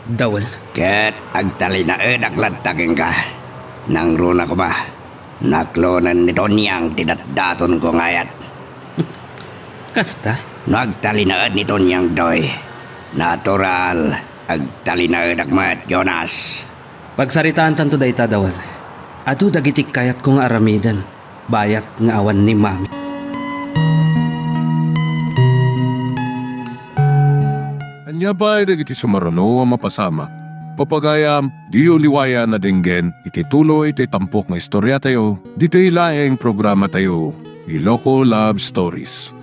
Dawel. Ket agtalinaedak latta kenka. Nangruna koma, naklonen ni Tonyang ti datdatonko nga ayat. Kasta? No agtalinaed ni Tonyang toy, natural, agtalinaedak met, Jonas. Pagsaritaantanto dayta, Dawel. Adu dagiti kayatko nga aramiden, bayat nga awan ni Mami. Ania pay dagiti sumaruno a mapasamak? Papagayam, diyo liwayan a denggen iti tuloy ti tampok nga istoriatayo, ditoy laeng programatayo, Iloko Love Stories.